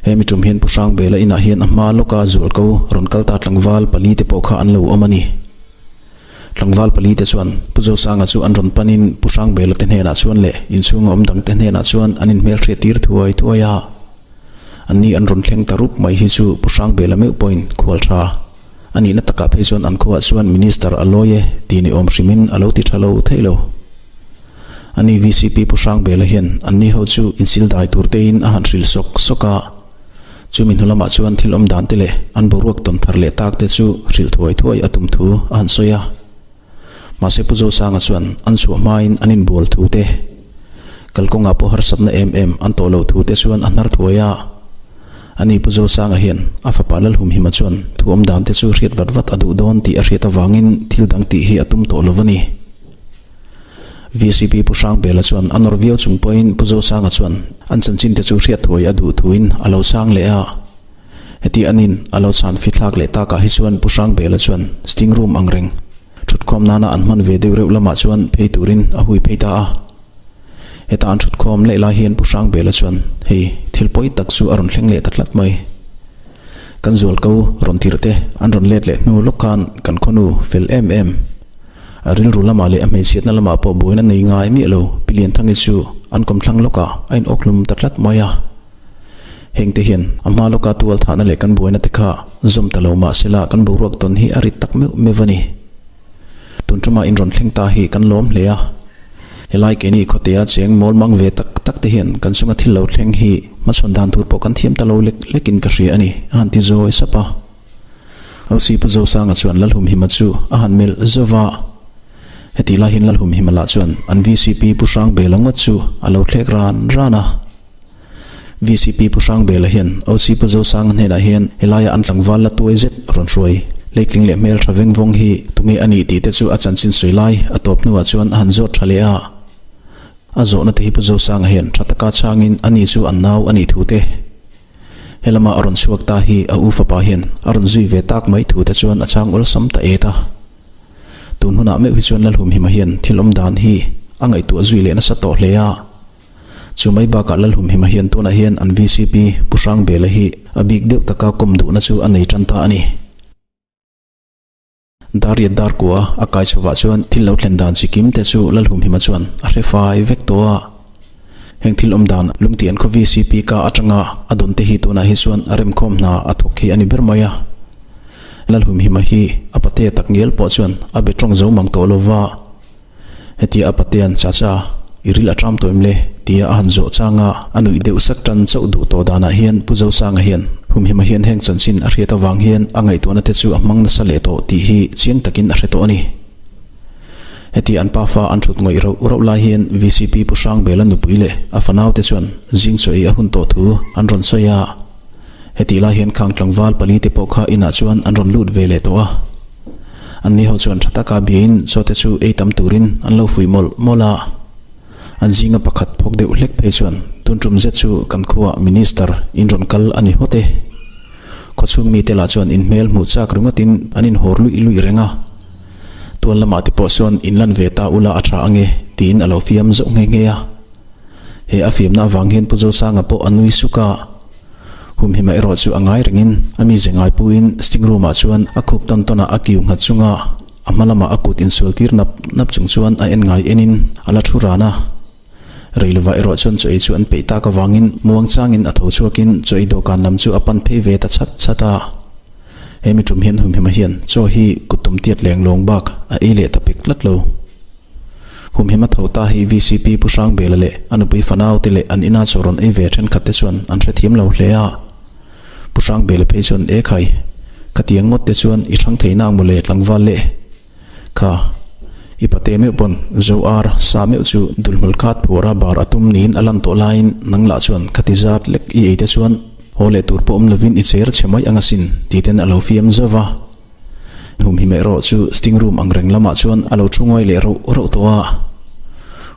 He mi tum hian Pu Hrangbela inah hian a hma lawka zualko rawn kal ta tlangval pali te pawh kha an lo awm a ni. Tlangval pali te chuan Pu Zosanga chu an rawn panin Pu Hrangbela te hnenah chuan leh inchhunga awm dang te hnenah chuan an inhmelhriat tir thuai thuai a. Anni an rawn thleng ta rup mai hi chu Pu Hrangbela meuh pawhin khual tha. A nihna takah phei chuan an khuaah chuan Minister a lawi e tih ni awm hrimin a lo ti tha lo thei lo. Ani vcp Pu Hrangbela hian anni ho chu insil dai tur tein a han hrilh sawk sawk a. Chumi hnu lamah chuan thil awm dan te leh an boruak tawn thar leh tak te chu hrilh thuai thuai a tum thu a han sawi a. Mahse Pu Zosanga chuan an chhuah hmain an inbual thu te, kalkawngah pawh harsatna em em an tawh loh thu te chuan a hnar thuai a. Ani Pu Zosanga hian a fapa Lalhumhima chuan thu awm dan te chu hriat vat vat a duh dawn tih a hriat avangin thil dang tih hi a tum tawh lo a ni. VCP Pu Hrangbela chuan a nawr viau chung pawhin Pu Zosanga chuan an chanchin te chu hriat thuai a duh thuin a lo chang leh a. Heti anin a lo chhan fithlak leh takah hi chuan Pu Hrangbela chuan sitting room ang reng thutkhawm nana an hman ve deuh reuh lamah chuan phei turin a hui phei ta a. Heta an thutkhawm leh lai hian Pu Hrangbela chuan hei thil pawi tak chu a rawn thleng leh ta tlat mai. Kan zualko rawn tirh te an rawn let leh hnu lawk khan kan khawnu fel em em. A rilru lamah leh a hmeichhiatna lamah pawh buaina nei ngai miah lo Pi Lianthangi chu an kawmthlang lawkah a inawkhlum ta tlat mai a. Hengte hian a hma lawka tual thahna leh kan buaina te kha zawm ta lo mah sela kan boruak tawn hi a rit tak meuh meuh a ni. Tun ṭuma in rawn thleng ta hi kan lawm hle a. Helai keini khawtea cheng mawl mang ve tak tak te hian kan chunga thil lo thleng hi hmachhawn dan tur pawh kan thiam ta lo lek lekin ka hria a ni, a han ti zawi sap a. OC Pu Zosanga chuan Lalhumhima chu a han melh zauh a. Hetih lai hian Lalhumhima lah chuan an vcp Pu Hrangbela ngawt chu a lo thlek ran ran a. Vcp Pu Hrangbela hian OC Pu Zosanga hnenah hian helaia an tlangval la tuai zet rawn hruai leitling leh hmel tha veng vawng hi tunge a nih tih te chu a chanchin sawi lai a tawp hnuah chuan a han zawt tha leh a. A zawhna te hi Pu Zosanga hian tha taka chhangin ani chu an nau a nih thu te Helama a rawn chhuak ta hi a u fapa hian a rawn zui ve tak mai thu te chuan a chang awlsam ta et a. Tun hunah meuh hi chuan Lalhumhima hian thil awm dan hi a ngaihtuah zui leh nasa tawh hle a. Chu mai bakah Lalhumhima hian tunah hian an vcp Pu Hrangbela hi a bik deuh taka kawm duhna chu a nei tan ta a ni. Dariat Darkua a kai chhovah chuan thil lo thlen dan chi kim te chu Lalhumhima chuan a hre fai vek tawh a. Heng thil awm dan Lungtian khaw vcp ka atanga a dawn te hi tunah hi chuan a remkhawm hna a thawk hi a ni ber mai a. Lalhumhima hi a pate tak ngial pawh chuan a be tawng zo mang tawh lova. Hetia a patean Chacha, i ril a ṭam tawh em le? tia a han zawh chang a, a nuih deuh sak ṭan chauh duh tawh danah hian Pu Zosanga hian Humhima hian heng chanchin a hriat avang hian a ngaihtuahna te chu a hmang nasa leh tawh tih hi chiang takin a hre tawh a ni. Hetia an pafa an ṭhut ngawih rauh rauh lai hian vcp Pu Hrangbela nupui leh a fanaute chuan zing chaw ei a hun tawh thu an rawn sawi a. Hetih lai hian khang tlangval pali te pawh kha inah chuan an rawn lut ve leh tawh a. Anni ho chuan tha taka biain chaw te chu ei tam turin an lo fuih mawlh mawlh a. An zinga pakhat phawk deuh hlek phei chuan tun tum zet chu kan khuaah Minister in rawn kal a ni hawt e. Khawchhung mite lah chuan in hmel hmuh chak ringawtin an inhawr luih luih reng a. Tual lamah te pawh sawn in lan ve ta ula a tha ange tiin a lo fiam zauh nghe nghe a. He a fiamna avang hian Pu Zosanga pawh a nui suk a. Humhima erawh chu a ngai rengin a mize ngai puiin sitting room ah chuan a khup tawn tawn ah a kiu nghat chunga a hma lamah a kut insual tir nap nap chung chuan a en ngai enin a la thu ran a. Reilova erawh chuan chaw ei chu an peih tak avangin muang changin a tho chhuakin chaw ei dawhkan lam chu a pan phei ve ta chat chat a. He mi tum hian Humhima hian chaw hi kut tum tiat leng lawng bak a ei leh ta pek tlat lo. Humhima tho ta hi vcp Pu Hrangbela leh a nupui fanau te leh an ina chaw rawn ei ve thenkhat te chuan an hrethiam lo hle a. Pu Hrangbela phei chuan E khai, khatiang ngawt te chuan i hrang thei nang mawle tlangval le. Kha, i pate meuh pawn zo ar sa meuh chu dulhmul khat phuara bar a tum niin a lan tawh laiin nang lah chuan khati zat lek i ei te chuan haw leh tur pawh awm lovin i cher chhe mai ang asin ti ten a lo fiam zauh va. Humhima erawh chu sitting room ang reng lamah chuan a lo thu ngawi leh rauh rauh tawh a.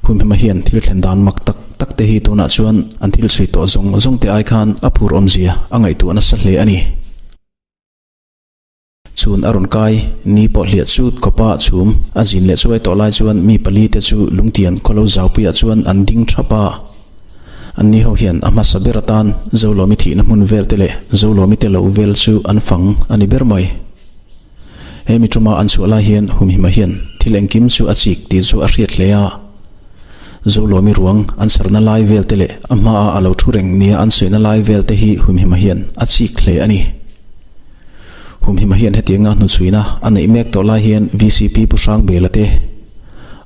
Humhima hian thil thlen dan mak tak tak te hi tunah chuan an thil chhui tawh zawng zawng te ai khan a phur awmzia a ngaihtuah nasa hle a ni. Chhun a rawn kai, ni pawh hliah chut khawpa chhum a zin leh chuai tawh lai chuan mi pali te chu lungtian khawlo zaupuiah chuan an ding thap a. Anni ho hian a hmasa ber atan Zolawmi thihna hmun vel te leh Zolawmi te lo vel chu an fang a ni ber mai. He mi tuma an chhuah lai hian Humhima hian thil engkim chu a chik tih chu a hriat hle a. Zolawmi ruang an sarna lai vel te leh a hmaa a lo thu reng nia an sawina lai vel te hi Humhima hian a chik hle a ni. Humhima hian hetianga hnuchhuina a neih mek tawh lai hian vcp Pu Hrangbela te,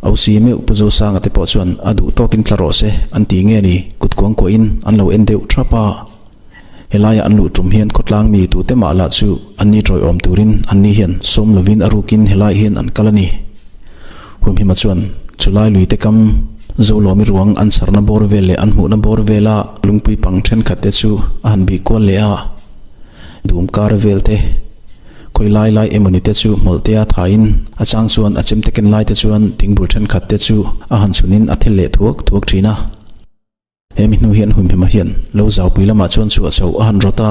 OC meuh Pu Zosanga te pawh chuan a duh tawkin tla rawh se an ti nge ni kut kuang kuahin an lo en deuh thap a. Helaia an luh tum hian khawtlang mi tute mah lah chu an ni tawiawm turin an ni hian sawm lovin a rukin helai hian an kal a ni. Humhima chuan chulai luite kam Zolawmi ruang an chharna bawr vel leh an hmuhna bawr vela lungpui pang thenkhat te chu a han bih kual leh a. Dum kar vel te, khawi lai lai emawni te chu hmawlh te a thaiin a chang chuan a chemte ken lai te chuan thingbul thenkhat te chu a han chhunin a thel leh thuak thuak thin a. He mi hnu hian Humhima hian lo zaupui lamah chuan chhuah chho a han rawt a.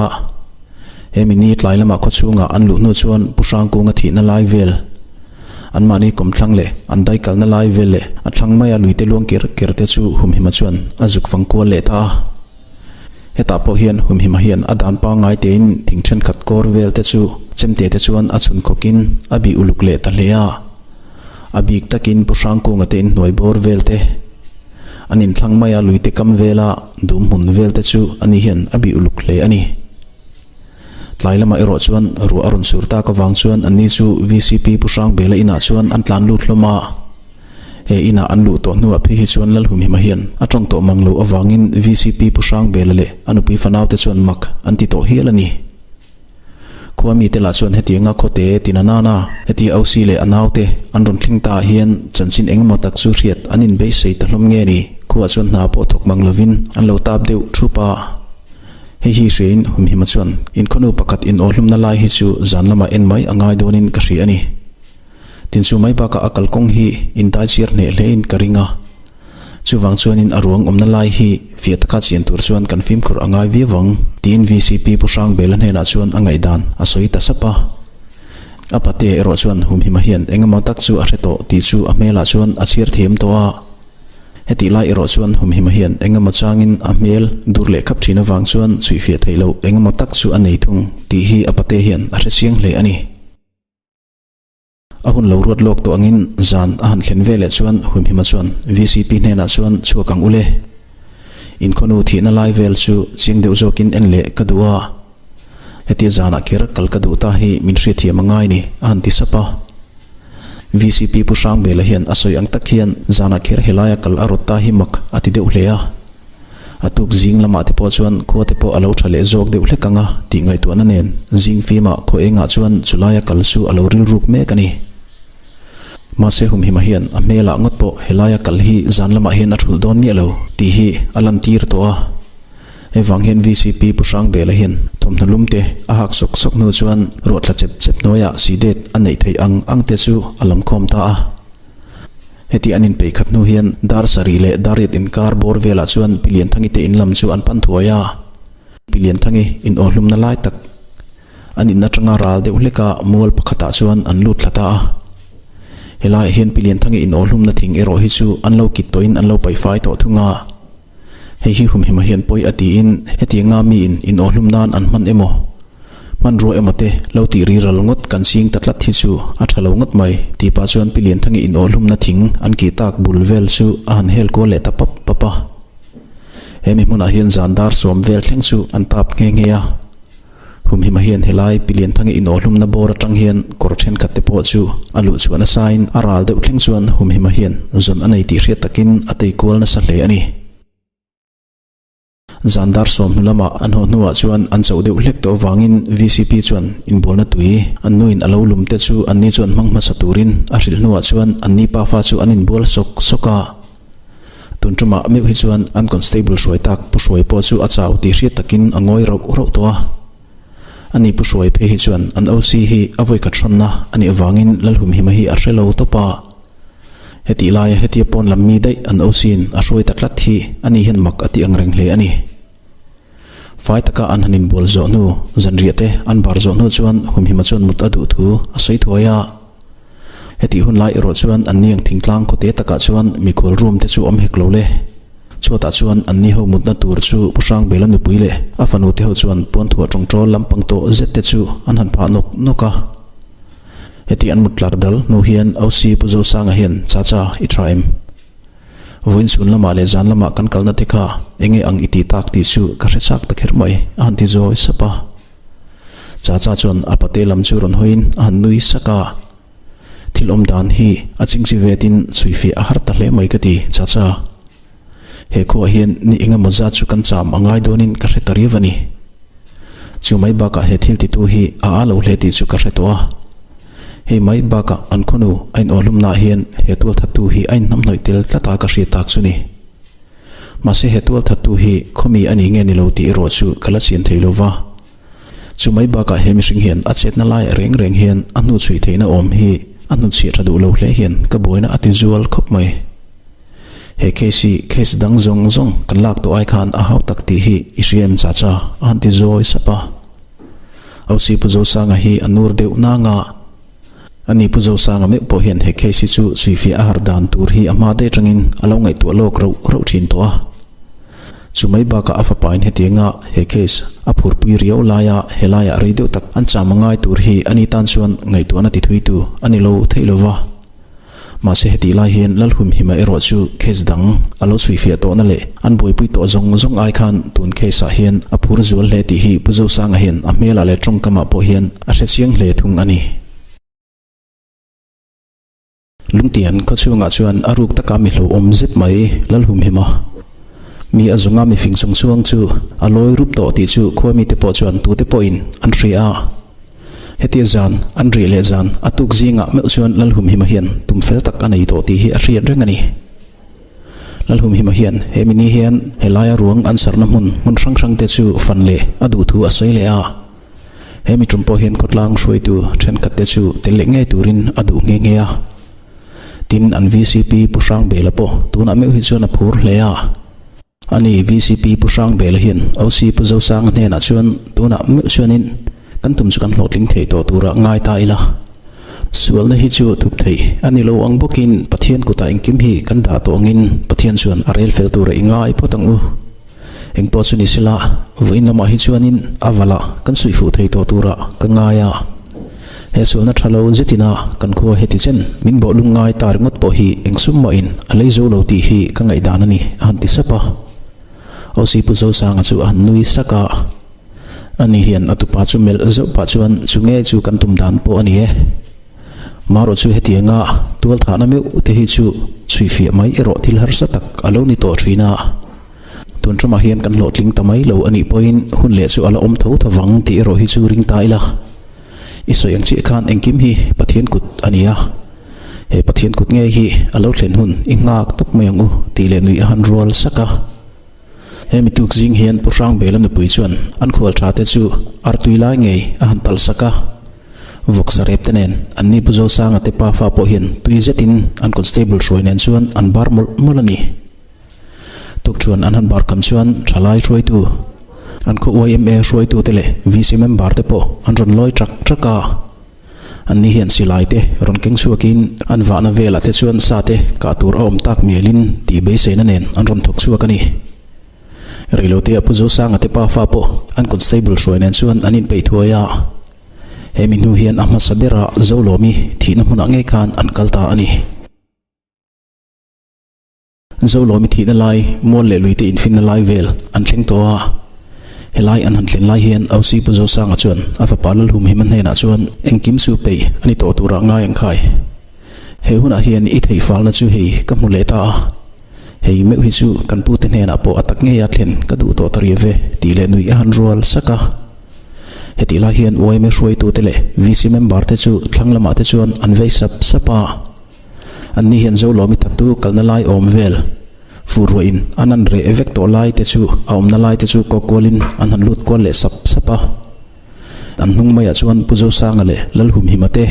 He mi ni tlai lamah khawchhungah an luh hnu chuan Pu Hrangkunga thihna lai vel, anmahni kawmthlang leh an daikalna lai vel leh a thlang maia luite luang ker ker te chu Humhima chuan a zuk fang kual leh ta a. Hetah pawh hian Humhima hian a dan pangngai tein thing thenkhat kawr vel te chu chemte te chuan a chhun khawkin a bih uluk leh ta hle a. A bik takin Pu Hrangkunga te inhnuai bawr vel te, an inthlang maia luite kam vela dum hmun vel te chu ani hian a bih uluk hle a ni. Tlai lamah erawh chuan ruah a rawn sur tak avang chuan anni chu vcp Pu Hrangbela inah chuan an tlan lut hlawm a. He inah an luh tawh hnuah phei hi chuan Lalhumhima hian a tawng tawh mang loh avangin vcp Pu Hrangbela leh a nupui fanaute chuan mak an ti tawh hial a ni. Khua mite lah chuan hetianga khawte tina nana heti Ausi leh a naute an rawn thleng ta ah hian chanchin engemaw tak chu hriat an inbeisei ta hlawm nge ni? Khuaah chuan hna pawh thawk mang lovin an lo tap deuh thup a. Hei hi hriain Humhima chuan inkhawnu pakhat inawhlumna lai hi chu zan lamah en mai a ngai dawnin ka hria a ni. Tin chu mai bakah a kalkawng hi indaichhiar hneh hlein ka ring a. Chuvang chuanin a ruang awmna lai hi fiah taka chian tur chuan kan fimkhur a ngai viau ang, tiin vcp Pu Hrangbela hnenah chuan a ngaihdan a sawi ta sap a. A patea erawh chuan Humhima hian engemaw tak chu a hre tawh tih chu a hmelah chuan a chhiar thiam tawh a. Hetih lai erawh chuan Humhima hian engemaw changin a hmel dur leh khap thin avang chuan chhuihfiah theih loh engemaw tak chu a nei thung tih hi a patea hian a hre chiang hle a ni. A hun lo ruat lawk tawh angin zan a han thlen veleh chuan Humhima chuan vcp hnenah chuan chhuak ang ule. Inkhawnu thihna lai vel chu chiang deuh zawkin en leh ka duh a. Hetia zanah kher kal ka duh ta hi min hriatthiam a ngai ni a han ti sap a. Vcp Pu Hrangbela hian a sawi ang tak hian zanah kher helaia kal a rawt ta hi mak a ti deuh hle a. A tuk zing lamah te pawh chuan khua te pawh a lo tha leh zawk deuh hlek ang a tih ngaihtuahna nen zing fimah khaw engah chuan chulaia kal chu a lo rilruk mek a ni. Mahse humhima hian a hmelah ngawt pawh helaia kal hi zan lamah hian a thulh dawn miah lo tih hi a lantir tawh a. Hei vang hian vcp Pu Hrangbela hian thawmhnaw lum te a hak sawk sawk hnu chuan ruah tla chep chep hnuaiah sidet a neih theih ang ang te chu a lam khawm ta a. Heti an inpeih khat hnu hian dar sarih leh dar riat inkar bawr velah chuan Pi Lianthangi te in lam chu an pan thuai a. Pi Lianthangi in awhlumna lai tak an in atanga ral deuh hleka mual pakhatah chuan an lut thla ta a. Helaiah hian Pi Lianthangi in awhlumna thing erawh hi chu an lo kit tawhin an lo paihfai tawh thung a. Hei hi humhima hian pawi a tiin hetianga miin inawhlum nan an hman emaw, hmanrua emaw te lo tih riral ngawt kan ching ta tlat hi chu a tha lo ngawt mai tih pah chuan Pi Lianthangi inawhlumna thing an kih tak bul vel chu a han hel kual leh ta pap pap a. He mi hmunah hian zan dar sawm vel thleng chu an tap nghe nghe a. Humhima hian helai Pi Lianthangi inawhlumna bawr atang hian kawr thenkhat te pawh chu a luh chhuah nasain a ral deuh thleng chuan Humhima hian zawn a nei tih hriat takin a tei kual nasa hle a ni. Zan dar sawmhnu lama an haw hnuah chuan an chauh deuh hlek tawh avangin vcp chuan inbualna tui an nuin a lo lum te chu anni chuan hmang hmasa turin a hrilh hnuah chuan anni pafa chu an inbual sawk sawk a. Tun tumah meuh hi chuan an constable hruai tak Pu Hruai pawh chu a chau tih hriat takin a ngawi rauh rauh tawh a. Ani Pu Hruai phei hi chuan an OC hi a vawikhat hrawnna a nih avangin Lalhumhima hi a hre lo tawp a. Hetih laia hetia pawn lam mi daih an OC in a hruai ta tlat hi ani hian mak a ti ang reng hle a ni. Fai taka an han inbual zawh hnu, zanriah te an bar zawh hnu chuan Humhima chuan mut a duh thu a sawi thuai a. Hetih hun lai erawh chuan an niang thingtlang khawte takah chuan mikhual room te chu awm hek lo le. Chhuatah chuan an ni ho mutna tur chu Pu Hrangbela nupui leh a fanu te ho chuan puanthuah tawngtawl lampang tawh zet te chu an han phah nawk nawk a. Hetih an mut tlar dal hnu hian OC Pu Zosanga hian Chacha i tha em? Vawiin chhun lamah leh zan lamah kan kalna te kha enge ang i tih tak tih chu ka hre chak ta kher mai a han ti zawi sap a. Chacha chuan a pate lam chu rawn hawiin a han nui sak a, Thil awm dan hi a chingchi vetin chhuifiah a har ta hle mai ka ti, Chacha. He khuaah hian ni engemaw zat chu kan cham a ngai dawnin ka hre ta riau a ni. Chu mai bakah he thil titu hi a a lo hle tih chu ka hre tawh a. Hei mai bakah an khawnu a inawhlumnaah hian he tualthattu hi a inhnamhnawih tel tlat a ka hriat tak chu ni. Mahse he tualthattu hi khawmi a ni nge ni lo tih erawh chu ka la chian thei lo va. Chu mai bakah he mihring hian a chetna lai reng reng hian a hnu chhui theihna awm hi a hnuchhiah tha duh lo hle hian ka buaina a ti zual khawp mai. He case hi case dang zawng zawng kan lak tawh ai khan a hau tak tih hi i hria em chacha a han ti zawi sap a. OC Pu Zosanga hi a nur deuh nang a. Ani Pu Zosanga meuh pawh hian he case hi chu suifiah a har dan tur hi a hma daih atangin a lo ngaihtuah lawk rauh rauh thin tawh a. Chu mai bakah a fapain hetianga he case a phurpui riau laia helaiah rei deuh tak an cham a ngai tur hi ani tan chuan ngaihtuahna ti thui tu a ni lo theih lo va. Mahse hetih lai hian Lalhumhima erawh chu case dang a lo chhuifiah tawhna leh an buaipui tawh zawng zawng ai khan tun case ah hian a phur zual hle tih hi Pu Zosanga hian a hmelah leh tawngkamah pawh hian a hre chiang hle thung a ni. Lungtian khawchhungah chuan a ruk taka mi hlauhawm zet mai Lalhumhima mi a zawnga mi fing chung chuang chu a lawi rup tawh tih chu khua mite pawh chuan tute pawhin an hria a. Hetia zan an rih leh zan a tuk zingah meuh chuan Lalhumhima hian tum fel tak a nei tawh tih hi a hriat reng a ni. Lalhumhima hian he mini hian helaia ruang an sarhna hmun hmun hrang hrangte chu fan leh a duh thu a sawi leh a. He mi tum pawh hian khawtlang hruaitu thenkhat te chu tel leh ngei turin a duh nghe nghe a. Tin, an vcp Pu Hrangbela pawh tunah meuh hi chuan a phur hle a. Ani vcp Pu Hrangbela hian OC Pu Zosanga hnenah chuan tunah meuh chuanin kan tum chu kan hlawhtling thei tawh turah ngai ta ila. Sualna hi chu thup theih a ni lo ang bawkin Pathian kutah engkim hi kan dah tawh angin Pathian chuan a rel fel tura i ngai phawt ang u. Eng pawh chu ni sela, vawiin lamah hi chuanin a vala kan suih fuh thei tawh turah ka ngai a. He sualna tha lo zetina kan khua heti chen min bawh lung ngai ta ringawt pawh hi eng sum mahin a lei zo lo tih hi ka ngaihdan a ni, a han ti sap a. OC Pu Zosanga chu a han nui sak a. Ani hian a tupa chu melh zeuh pah chuan chu nge chu kan tum dan pawh a ni e. Marawh chu hetianga tualthahna meuh te hi chu chhuifiah mai erawh thil harsa tak a lo ni tawh thin a. Tun ṭumah hian kan hlawhtling ta mai lo a nih pawhin hun leh chu a la awm tho tho vang tih erawh hi chu ring ta ila. I sawi ang chiah khan engkim hi Pathian kut a ni a, he Pathian kut ngei hi a lo thlen hun i nghak tawp mai ang u tih leh nuih a han rual sak a. He mi tuk zing hian Pu Hrangbela nupui chuan an khual tha te chu artui lai ngei a han talh sak a. Vawksa rep te nen anni Pu Zosanga te pafa pawh hian tui zetin an constable hruai nen chuan an bar mawlh mawlh a ni. Tukṭhuan an han bar kam chuan ṭhalai hruaitu, an khaw yma hruaitute leh VC member te pawh an rawn lawi ṭak ṭak a. Anni hian silai te rawn keng chhuakin an vahna velah te chuan sa te kah tur a awm tak mialin tih beiseina nen an rawn thawk chhuak a ni. Reilotea Pu Zosanga te pafa pawh an constable hruai nen chuan an inpeih thuai a. He mi hnu hian a hmasa berah Zolawmi thihna hmunah ngei khan an kal ta a ni. Zolawmi thihna lai, mual leh luite infinna lai vel an thleng tawh a. Helai an han thlen lai hian OC Pu Zosanga chuan a fapa Lalhumhima hnenah chuan engkim chu peih a ni tawh turah ngai ang khai. He hunah hian i theih falna chu hei ka hmu leh ta a. Hei meuh hi chu kan pute hnenah pawh a tak ngeia thlen ka duh tawh ta riau ve tih leh nuih a han rual sak a. Hetih lai hian yma hruaitute leh VC member te chu thlang lamah te chuan an vei sap sap a. Anni hian Zolawmi thattu kalna lai awm vel fur ruahin an han reh vek tawh lai te chu a awmna lai te chu kawk kualin an han lut kual leh sap sap a. An hnung maiah chuan Pu Zosanga leh Lalhumhima te,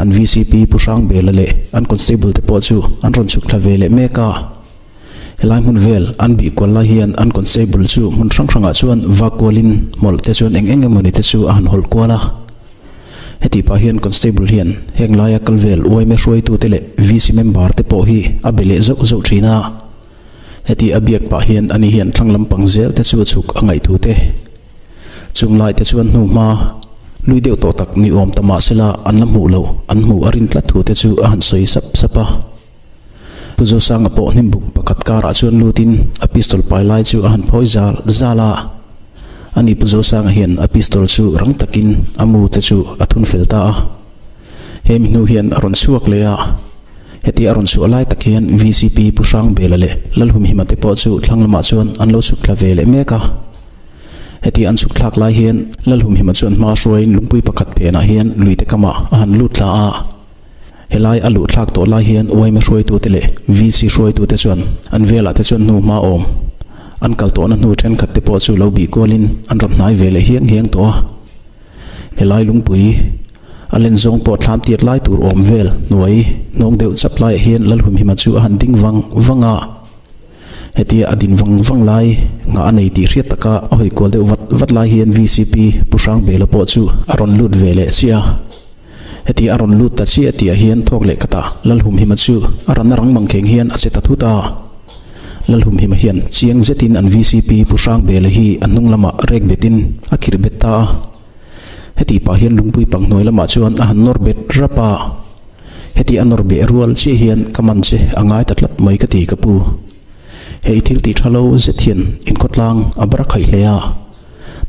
an vcp Pu Hrangbela leh an constable te pawh chu an rawn chhuk thla ve leh mek a. Helai hmun vel an bih kual lai hian an constable chu hmun hrang hrangah chuan vak kualin hmawlh te chuan eng eng emawni te chu a han hawlh kual a. Hetih pah hian Constable hian heng laia kal vel yma hruaitute leh VC member te pawh hi a be leh zauh zauh thin a. Heti a biak pah hian ani hian thlang lampang zel te chu chhuk a ngaih thu te. Chung lai te chuan hnu hma lui deuh tawh tak ni awm ta mah sela an la hmuh loh an hmuh a rin tlat thu te chu a han sawi sap sap a. Pu Zosanga pawh hnimbuk pakhat karah chuan lutin a pistol pai lai chu a han phawi zal zal a. Ani Pu Zosanga hian a pistol chu rang takin a mu te chu a thun fel ta a. He mi hnu hian a rawn chhuak leh a. Hetia a rawn chhuah lai tak hian vcp Pu Hrangbela leh Lalhumhima te pawh chu thlang lamah chuan an lo chhuk thla ve leh mek a. Hetia an chhuk thlak lai hian Lalhumhima chuan hma hruaiin lungpui pakhat phenah hian luite kamah a han lut thla a. Helai a luh thlak tawh lai hian yma hruaitute leh VC hruaitute chuan an velah te chuan hnu hma awm an kal tawhna hnu thenkhat te pawh chu lo bih kualin an rawn hnai ve leh hiang hiang tawh a. Helai lungpui a len zawng pawh thlam tiat lai tur awm vel hnuai hnawng deuh chap laiah hian Lalhumhima chu a han ding vang vang a. Hetia a din vang vang lai nghah a nei tih hriat taka a hawi kual deuh vat vat lai hian vcp Pu Hrangbela pawh chu a rawn lut ve leh chiah a. Heti a rawn lut ta chiah tihah hian thawk leh khatah Lalhumhima chu a ran a rang mang kheng hian a che ta thut a. Lalhumhima hian chiang zetin an vcp Pu Hrangbela hi a hnung lamah rek betin a khirh bet ta a. Heti pah hian lungpui pang hnuai lamah chuan a han nawr bet rap a. Heti a nawr beh rual chiah hian ka man che a ngai ta tlat mai ka ti ka pu. Hei thil tih tha lo zet hian inkhawtlang a bar khaih hle a,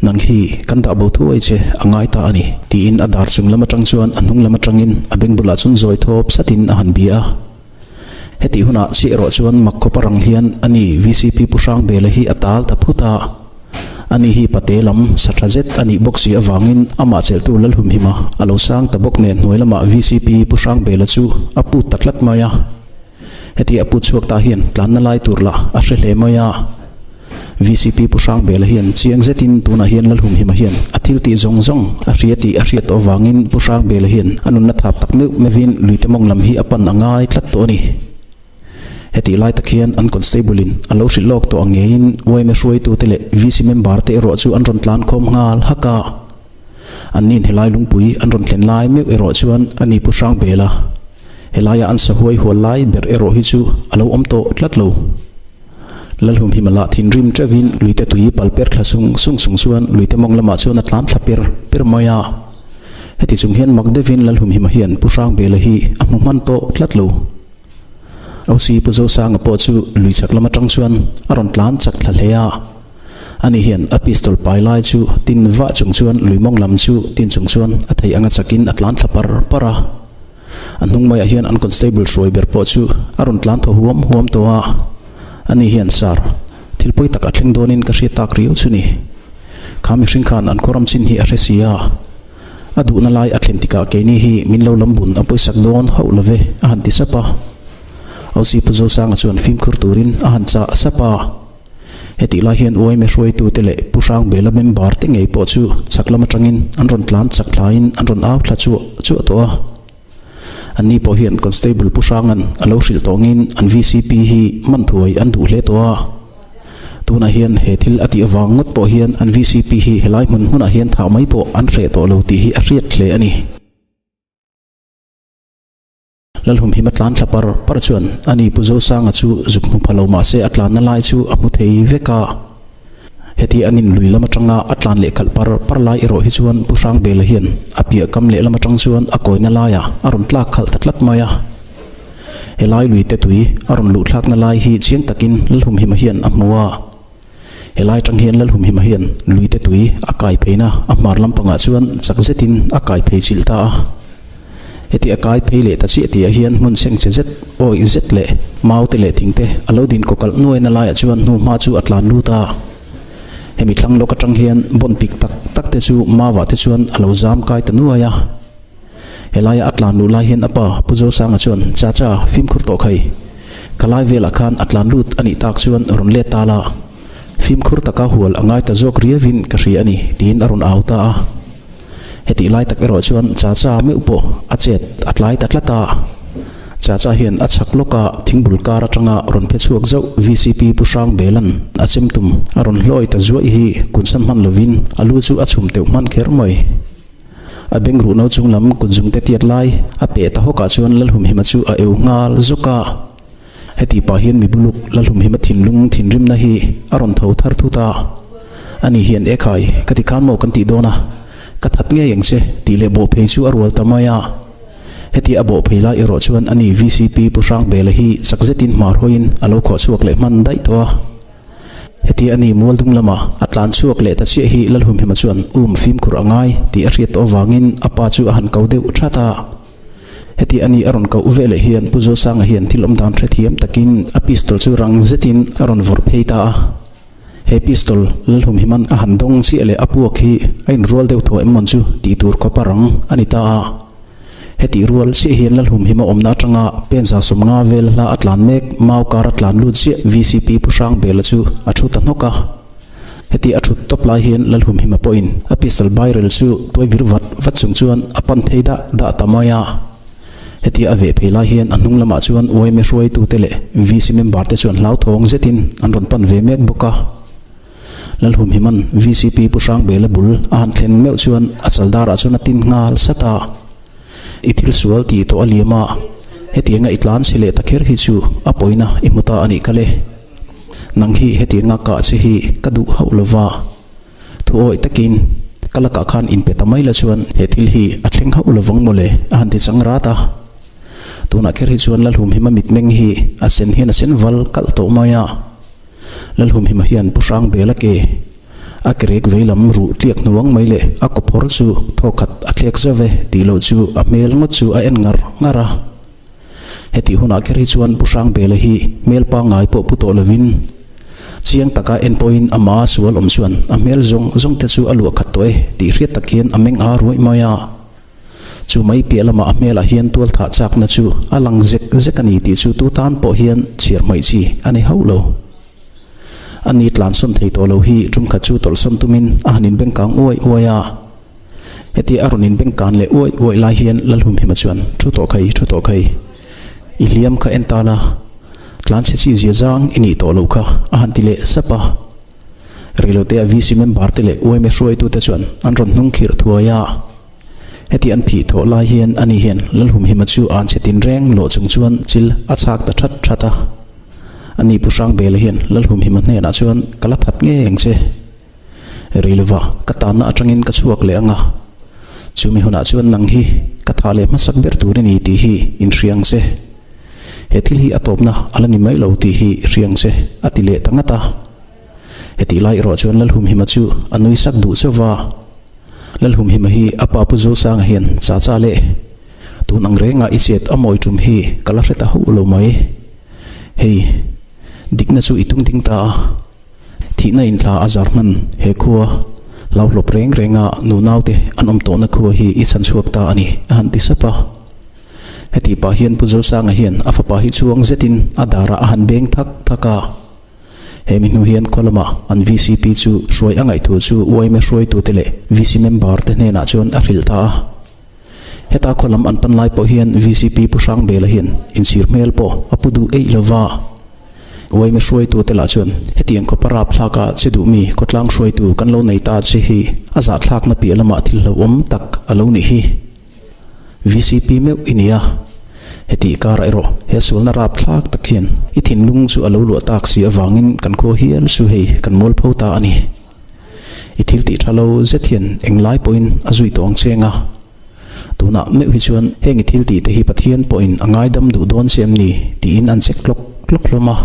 nang hi kan dah bo thuai che a ngai ta a ni, tiin a dar chung lam atang chuan a hnung lam atangin a beng bulah chuan zawi thawp satin a han bia a. Hetih hunah chiah erawh chuan mak khawp arang hian ani vcp Pu Hrangbela hi a tal ta phut a, ani hi pate lam sa tha zet a nih bawk si avangin amah chelhtu Lalhumhima a lo sang ta bawk nen hnuai lamah vcp Pu Hrangbela chu a put ta tlat mai a. Heti a put chhuak ta hian tlanna lai tur lah a hre hle mai a. Vcp Pu Hrangbela hian chiang zetin tunah hian Lalhumhima hian a thil tih zawng zawng a hria tih a hriat tawh avangin Pu Hrangbela hian a nunna thap tak meuh meuhin luite mawng lam hi a pan a ngai tlat tawh a ni. Hetih lai tak hian an constable in a lo hrilh lawk tawh ang ngeiin yma hruaitute leh VC member te erawh chu an rawn tlan khawm nghal hak a. Anni'n helai lungpui an rawn thlen lai meuh erawh chuan a ni Pu Hrangbela. Helaia an sahuai hual lai ber erawh hi chu a lo awm tawh tlat lo. Lalhumhima lah thinrim teuhin luite tui pal per thla sung sung chung chuan luite mawng lamah chuan a tlan thla per per mai a. Heti chung hian mak deuhin Lalhumhima hian Pu Hrangbela hi a hmu hman tawh tlat lo. OC Pu Zosanga pawh chu lui chak lam atang chuan a rawn tlan chak thla hle a. Ani hian a pistol pai lai chu tin vah chung chuan lui mawng lam chu tin chung chuan a thei anga chakin a tlan thla par par a. A hnung maiah hian an constable hruai ber pawh chu a rawn tlan thaw huam huam tawh a. Ani hian, Sir, thil pawi tak a thleng dawnin ka hriat tak riau chu ni. Kha mihring khan an khawram chin hi a hre si a. A duhna lai a thlen tikah keini hi min lo lam bun a pawisak dawn hauh lo ve, a han ti sap a. OC Pu Zosanga chuan fimkhur turin a han chah sap a. Hetih lai hian yma hruaitute leh Pu Hrangbela member te ngei pawh chu chhak lam atangin an rawn tlan chak thlaiin an rawn au thla chuah chuah tawh a. Anni pawh hian Constable Pu Hranga'n a lo hrilh tawngin an vcp hi man thuai an duh hle tawh a. Tunah hian he thil a tih avang ngawt pawh hian an vcp hi helai hmun hmunah hian thah mai pawh an hreh tawh lo tih hi a hriat hle a ni. Lalhumhima tlan thla par par chuan a ni Pu Zosanga chu zuk hmu pha lo mah se a tlanna lai chu a hmu thei vek a. Heti an in lui lam atanga a tlan leh khalh par par lai erawh hi chuan Pu Hrangbela hian a piah kam leh lam atang chuan a kawina laiah a rawn tlak khalh ta tlat mai a. Helai lui te tui a rawn luh thlakna lai hi chiang takin Lalhumhima hian a hmu a. Helai atang hian Lalhumhima hian luite tui a kai pheina a hmar lampangah chuan chak zetin a kai phei chilh ta a. Heti a kai phei leh ta chiah tihah hian hmun chheng che zet, awih zet leh maute leh thingte a lo din kawkalh nuaina laiah chuan hnuhma chu a tlan lut a. Hemi thlang lawk atang hian bawn pik tak tak te chu mauah te chuan a lo zam kai ta nuai a. Helaia a tlan luh lai hian a pa Pu Zosanga chuan, Chacha, fimkhur tawh khai. Ka lai velah khan a tlan lut a nih tak chuan rawn let ta la. Fimkhur taka hual a ngai ta zawk riauin ka hria a ni, tiin a rawn au ta a. Hetih lai tak erawh chuan Chacha meuh pawh a chet a tlai ta tlat a. Chacha hian a chhak lawka thingbul kar atanga rawn phe chhuak zauh vcp Pu Hrangbelan a chem tum a rawn hlawi ta zuaih hi kunsan hman lovin a lu chu a chhum teuh hman kher mai. A beng ruh no chung lam kut zung te tiat lai a peh ta hawkah chuan Lalhumhima chu a eu nghal zawk a. Heti pah hian mi buluk Lalhumhima thinlung thinrimna hi a rawn tho thar thut a. Ani hian Ekhai, ka ti khan maw kan tih dawn a, ka that ngei ang che tih leh bawh phei chu a rual ta mai a. Heti a bawh phei lai erawh chuan ani vcp Pu Hrangbela hi chak zetin hmar hawiin a lo khawh chhuak leh hman daih tawh a. Heti a ni Mualdung lama a tlan chhuak leh ta chiah hi Lalhumhima chuan um fimkhur a ngai tih a hriat tawh avangin a pa chu a han ko deuh that a. Heti a ni a rawn koh ve leh hian Pu Zosanga hian thil awm dan hrethiam takin a pistol chu rang zetin a rawn vawrh phei ta a. He pistol Lalhumhima'n a han dawng chiah leh a puak hi a inrual deuh thaw em mawn chu tih tur khawpa rang a ni ta a. Hetih rual chiah hian Lalhumhima awmna atanga penza 50 vel hla a tlan mek mau kar a tlan lut chiah vcp Pu Hrangbela chu a thu ta hnawk a. Heti a thut tawp lai hian Lalhumhima pawhin a pistol bairel chu tuai vir vat vat chung chuan a pan phei dah dah ta mai a. Heti a veh phei lai hian a hnung lamah chuan yma hruaitute leh VC member te chuan hlauthawng zetin an rawn pan ve mek bawk a. Lalhumhima'n vcp Pu Hrangbela bul a han thlen meuh chuan a chaldarah chuan a tin nghal sat a. I thil sual tih tawh a liam a, hetianga i tlan chhe leh ta kher hi chu a pawina i hmu ta a nih kha le. Nang hi hetianga kah che hi ka duh hauh lo va, thu awih takin ka lakah khan inpe ta mai la chuan he thil hi a thleng hauh lovang mawle a han ti chang rat a. Tunah kher hi chuan Lalhumhima mitmeng hi a sen hian a sen val kalh tawh mai a. Lalhumhima hian Pu Hrangbela ke a kerek veilam ruh tliak hnuang mai leh a kawphawr chu thawkhat a thlek zauh e tih loh chu a hmel ngawt chu a en ngar ngar a. Hetih hunah kher hi chuan Pu Hrangbela hi hmel pangngai pawh pu tawh lovin chiang taka en pawhin amah a sual awm chuan a hmel zawng zawng te chu a luah khat tawh e tih hriat tak hian a meng a ruaih mai a. Chu mai piah lamah a hmelah hian tual thah chakna chu a lang zek zek a ni tih chu tu tan pawh hian chhiar hmaih chi a ni hauh lo. A ni tlansawn thei tawh lo hi tumkhat chu tawlhsawn tumin a han inbengkang uai uai a. Heti a rawn inbengkan leh uaih uaih lai hian Lalhumhima chuan, Thu tawh khai, thu tawh khai. I hliam kha en ta la, tlanchhe chi zia zang i nih tawh loh kha, a han ti leh sap a. Reilote a VC member te leh yma hruaitute chuan an rawn hnung khirh thuai a. Heti an phih thawh lai hian ani hian Lalhumhima chu an chhe tinreng lawh chung chuan chil a chhak ta that that a. Ani Pu Hrangbela hian Lalhumhima hnenah chuan, Ka la that ngei ang che. Rilva ka tanna atangin ka chhuak leh ang a, chumi hunah chuan nang hi ka thah leh hmasak ber tur i ni tih hi inhria ang che. He thil hi a tawpna a la ni mai lo tih hi i hria ang che, a ti leh ta ngat a. Hetih lai erawh chuan Lalhumhima chu a nui sak duh chauh va. Lalhumhima hi a pa Pu Zosanga hian cha cha leh tun ang renga i chet a mawi tum hi ka la hre ta hauh lo mai. Hei, dikna chu i tung ding ta a. Thihna inthla a zar hman he khua hlauhlawp reng renga nu naute an awm tawhna khua hi i chhan chhuak ta a ni, a han ti sap a. Heti pah hian Pu Zosanga hian a fapa hi chhuang zetin a darah a han beng thak thak a. He mi hnu hian khaw lamah an vcp chu hruai a ngaih thu chu yma hruaitute leh VC member te hnenah chuan a hrilh ta a. Heta khaw lam an pan lai pawh hian vcp Pu Hrangbela hian inchhir hmel pawh a pu duh eih lova. Uaime hruaitute lah chuan hetiang khawpa rapthlaka che duhmi khawtlang hruaitu kan lo nei ta che hi a zahthlakna piah lamah thil hlauhawm tak a lo nih hi. Vcp meuh i nia. Hetih karah erawh he sualna rapthlak tak hian i thinlung chu a lo luah tak si avangin kan khaw hial su hei kan mualpho ta a ni. I thil tih tha lo zet hian englai pawhin a zui tawh ang cheng a. Tunah meuh hi chuan heng i thil tih te hi Pathian pawhin a ngaidam duh dawn che em ni? tiin an check tlawk tlawk hlawm a.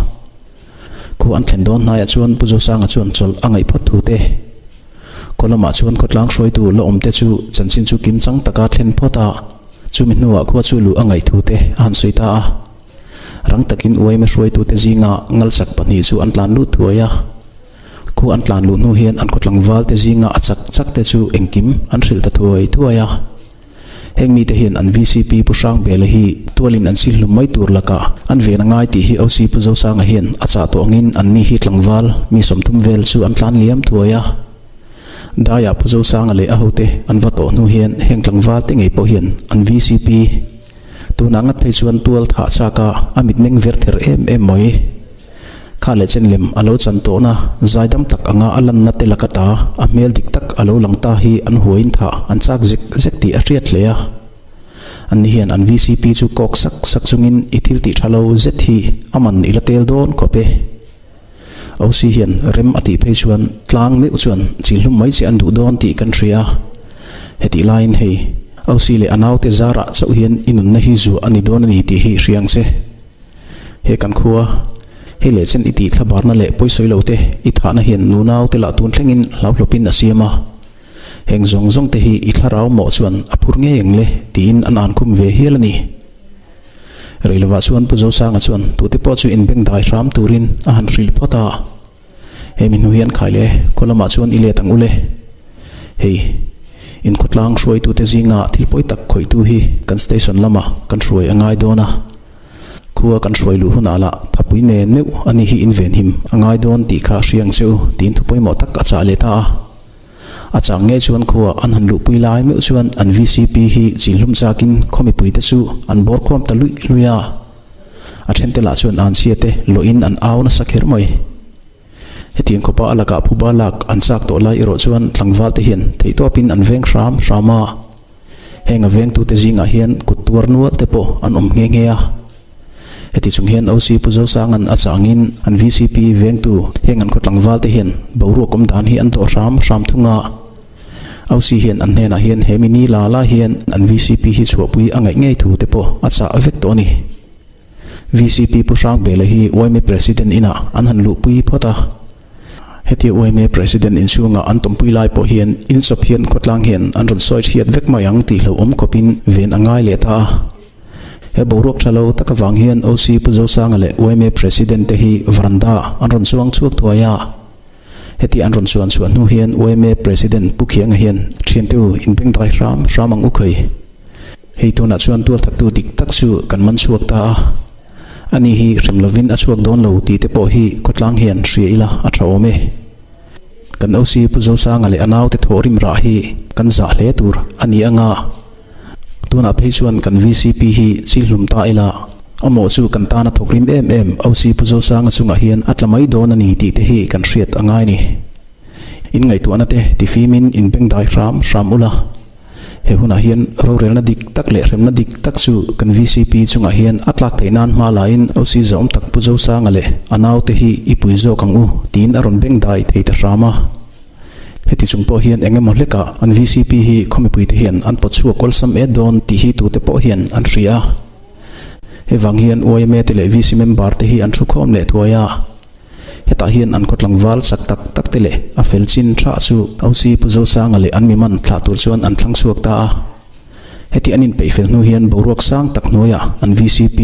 Khu an thlen dawn hnaiah chuan Pu Zosanga chuan chawlh a ngaih phawt thu te, khaw lamah chuan khawtlang hruaitu la awm te chu chanchin chu kim chang taka thlen phawt a, chumi hnuah khua chu luh a ngaih thu te a han sawi ta a. Rang takin uaime hruaitute zinga ngalchak pahnih chu an tlan lut thuai a. Khu an tlan luh hnu hian an khawtlangval te zinga a chak chak te chu engkim an hrilh ta thuai thuai a. Heng mite hian an vcp Pu Hrangbela hi tualin an sil hlum mai tur lakah an ven a ngai tih hi OC Pu Zosanga hian a chah tawh angin an ni hi tlangval mi 30 vel chu an tlan liam thuai a. Daiah Pu Zosanga leh a hote an va tawh hnu hian heng tlangval te ngei pawh hian an vcp Tunah ngat phei chuan tual thah chak a, a mitmeng ver ther em em mai. Kha leh chen lem a lo chan tawhna zaidam tak anga a lanna te laka ta, a hmel dik tak a lo lang ta hi an huaiin thah an chak zek zek tih a hriat hle a. Anni hian an vcp chu kawk sak sak chungin i thil tih tha lo zet hi a man i la tel dawn khawp e. OC hian rem a tih phei chuan tlang meuh chuan chil hlum mai che an duh dawn tih kan hria a. Hetih laiin hei, OC leh a naute zarah chauh hian i nunna hi zuah a ni dawn a ni tih hi hria ang che. He kan khua, hei leh chen i tih thlabarna leh pawisawi lo te i thahna hian nunau te lah tun thlengin hlauhlawpin a siam a. Heng zawng zawng te hi i thlarau mawh chuan a phur ngei ang le tiin an ankhum ve hial a ni. Reilovah chuan Pu Zosanga chuan tute pawh chu inbeng dai hram turin a han hrilh phawt a. Hemi hnu hian khai le, khaw lamah chuan i let ang u le. Hei, in khawtlang hruaitute zinga thil pawi tak khawihtu hi kan station lamah kan hruai a ngai dawn a. Khua kan hruai luh hunah lah thapui nen meuh a ni hi invenhim a ngai dawn tih kha hria ang che u tiin thu pawimawh tak a chah leh ta a. A chang ngei chuan khua an han luhpui lai meuh chuan an vcp hi chin hlum chakin khaw mipuite chu an bawr khawm ta luih luih a. A thente lah chuan anchhia te lawhin an au nasa kher mai. Hetiang khawpa a lakah phuba lak an chak tawh lai erawh chuan tlangval te hian theihtawpin an veng hram hram a. Heng a vengtute zingah hian kut tuar nual te pawh an awm nghe nghe a. Heti chung hian OC Pu Zosanga'n a changin an vcp vengtu heng an khaw tlangval te hian boruak awm dan hi an dawh hram hram thung a. OC hian an hnenah hian he mi ni la la hian an vcp hi chhuahpui a ngaih ngei thu te pawh a chah vek tawh a ni. Vcp Pu Hrangbela hi yma President inah an han luhpui phawt a. Hetia yma President inchhunga an tawmpui lai pawh hian inchawp hian khawtlang hian an rawn sawi hriat vek mai ang tih hlauhawm khawpin ven a ngai leh ta a. He boruak tha lo tak avang hian OC Pu Zosanga leh yma President te hi veranda an rawn chuang chhuak thuai a. Heti an rawn chuan chhuah hnu hian yma President Pu Khianga hian thiante u inbengdai hram hram ang u khawi. Hei tunah chuan tualthattu dik tak chu kan man chhuak ta a, ani hi hrem lovin a chhuak dawn lo tih te pawh hi khawtlang hian hria ila a tha awm e. Kan OC Pu Zosanga leh a naute thawhrim rah hi kan zah hle tur a ni anga, tunah phei chuan kan vcp hi chil hlum ta ila, a mawh chu kan tana thawkrim em em OC Pu Zosanga chungah hian a tla mai dawn a ni tih te hi kan hriat a ngai ni. In ngaihtuahna te tifimin inbengdai hram hram ula. He hunah hian rorelna dik tak leh hremna dik tak chu kan vcp chungah hian a tlak theih nan hma laiin OC zawm tak Pu Zosanga leh a naute hi i pui zawk ang u tiin a rawn beng dai thei ta hram a. Heti chung pawh hian eng emaw hlekah an vcp hi khaw mipuite hian an pawt chhuak awlsam et dawn tih hi tute pawh hian an hria a. Hei vang hian yma te leh VC member te hi an thu khawm leh thuai a. Hetah hian an khaw tlangval chak tak tak te leh a fel chin tha chu OC Pu Zosanga leh an miman thlah tur chuan an thlang chhuak ta a. Heti an inpeih fel hnu hian boruak sang tak hnuaiah an vcp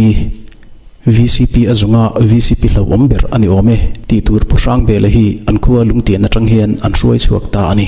vcp a zunga vcp hlauhawm ber a ni awm e tih tur Pu Hrangbela hi an khua lungtian atang hian an hruai chhuak ta a ni.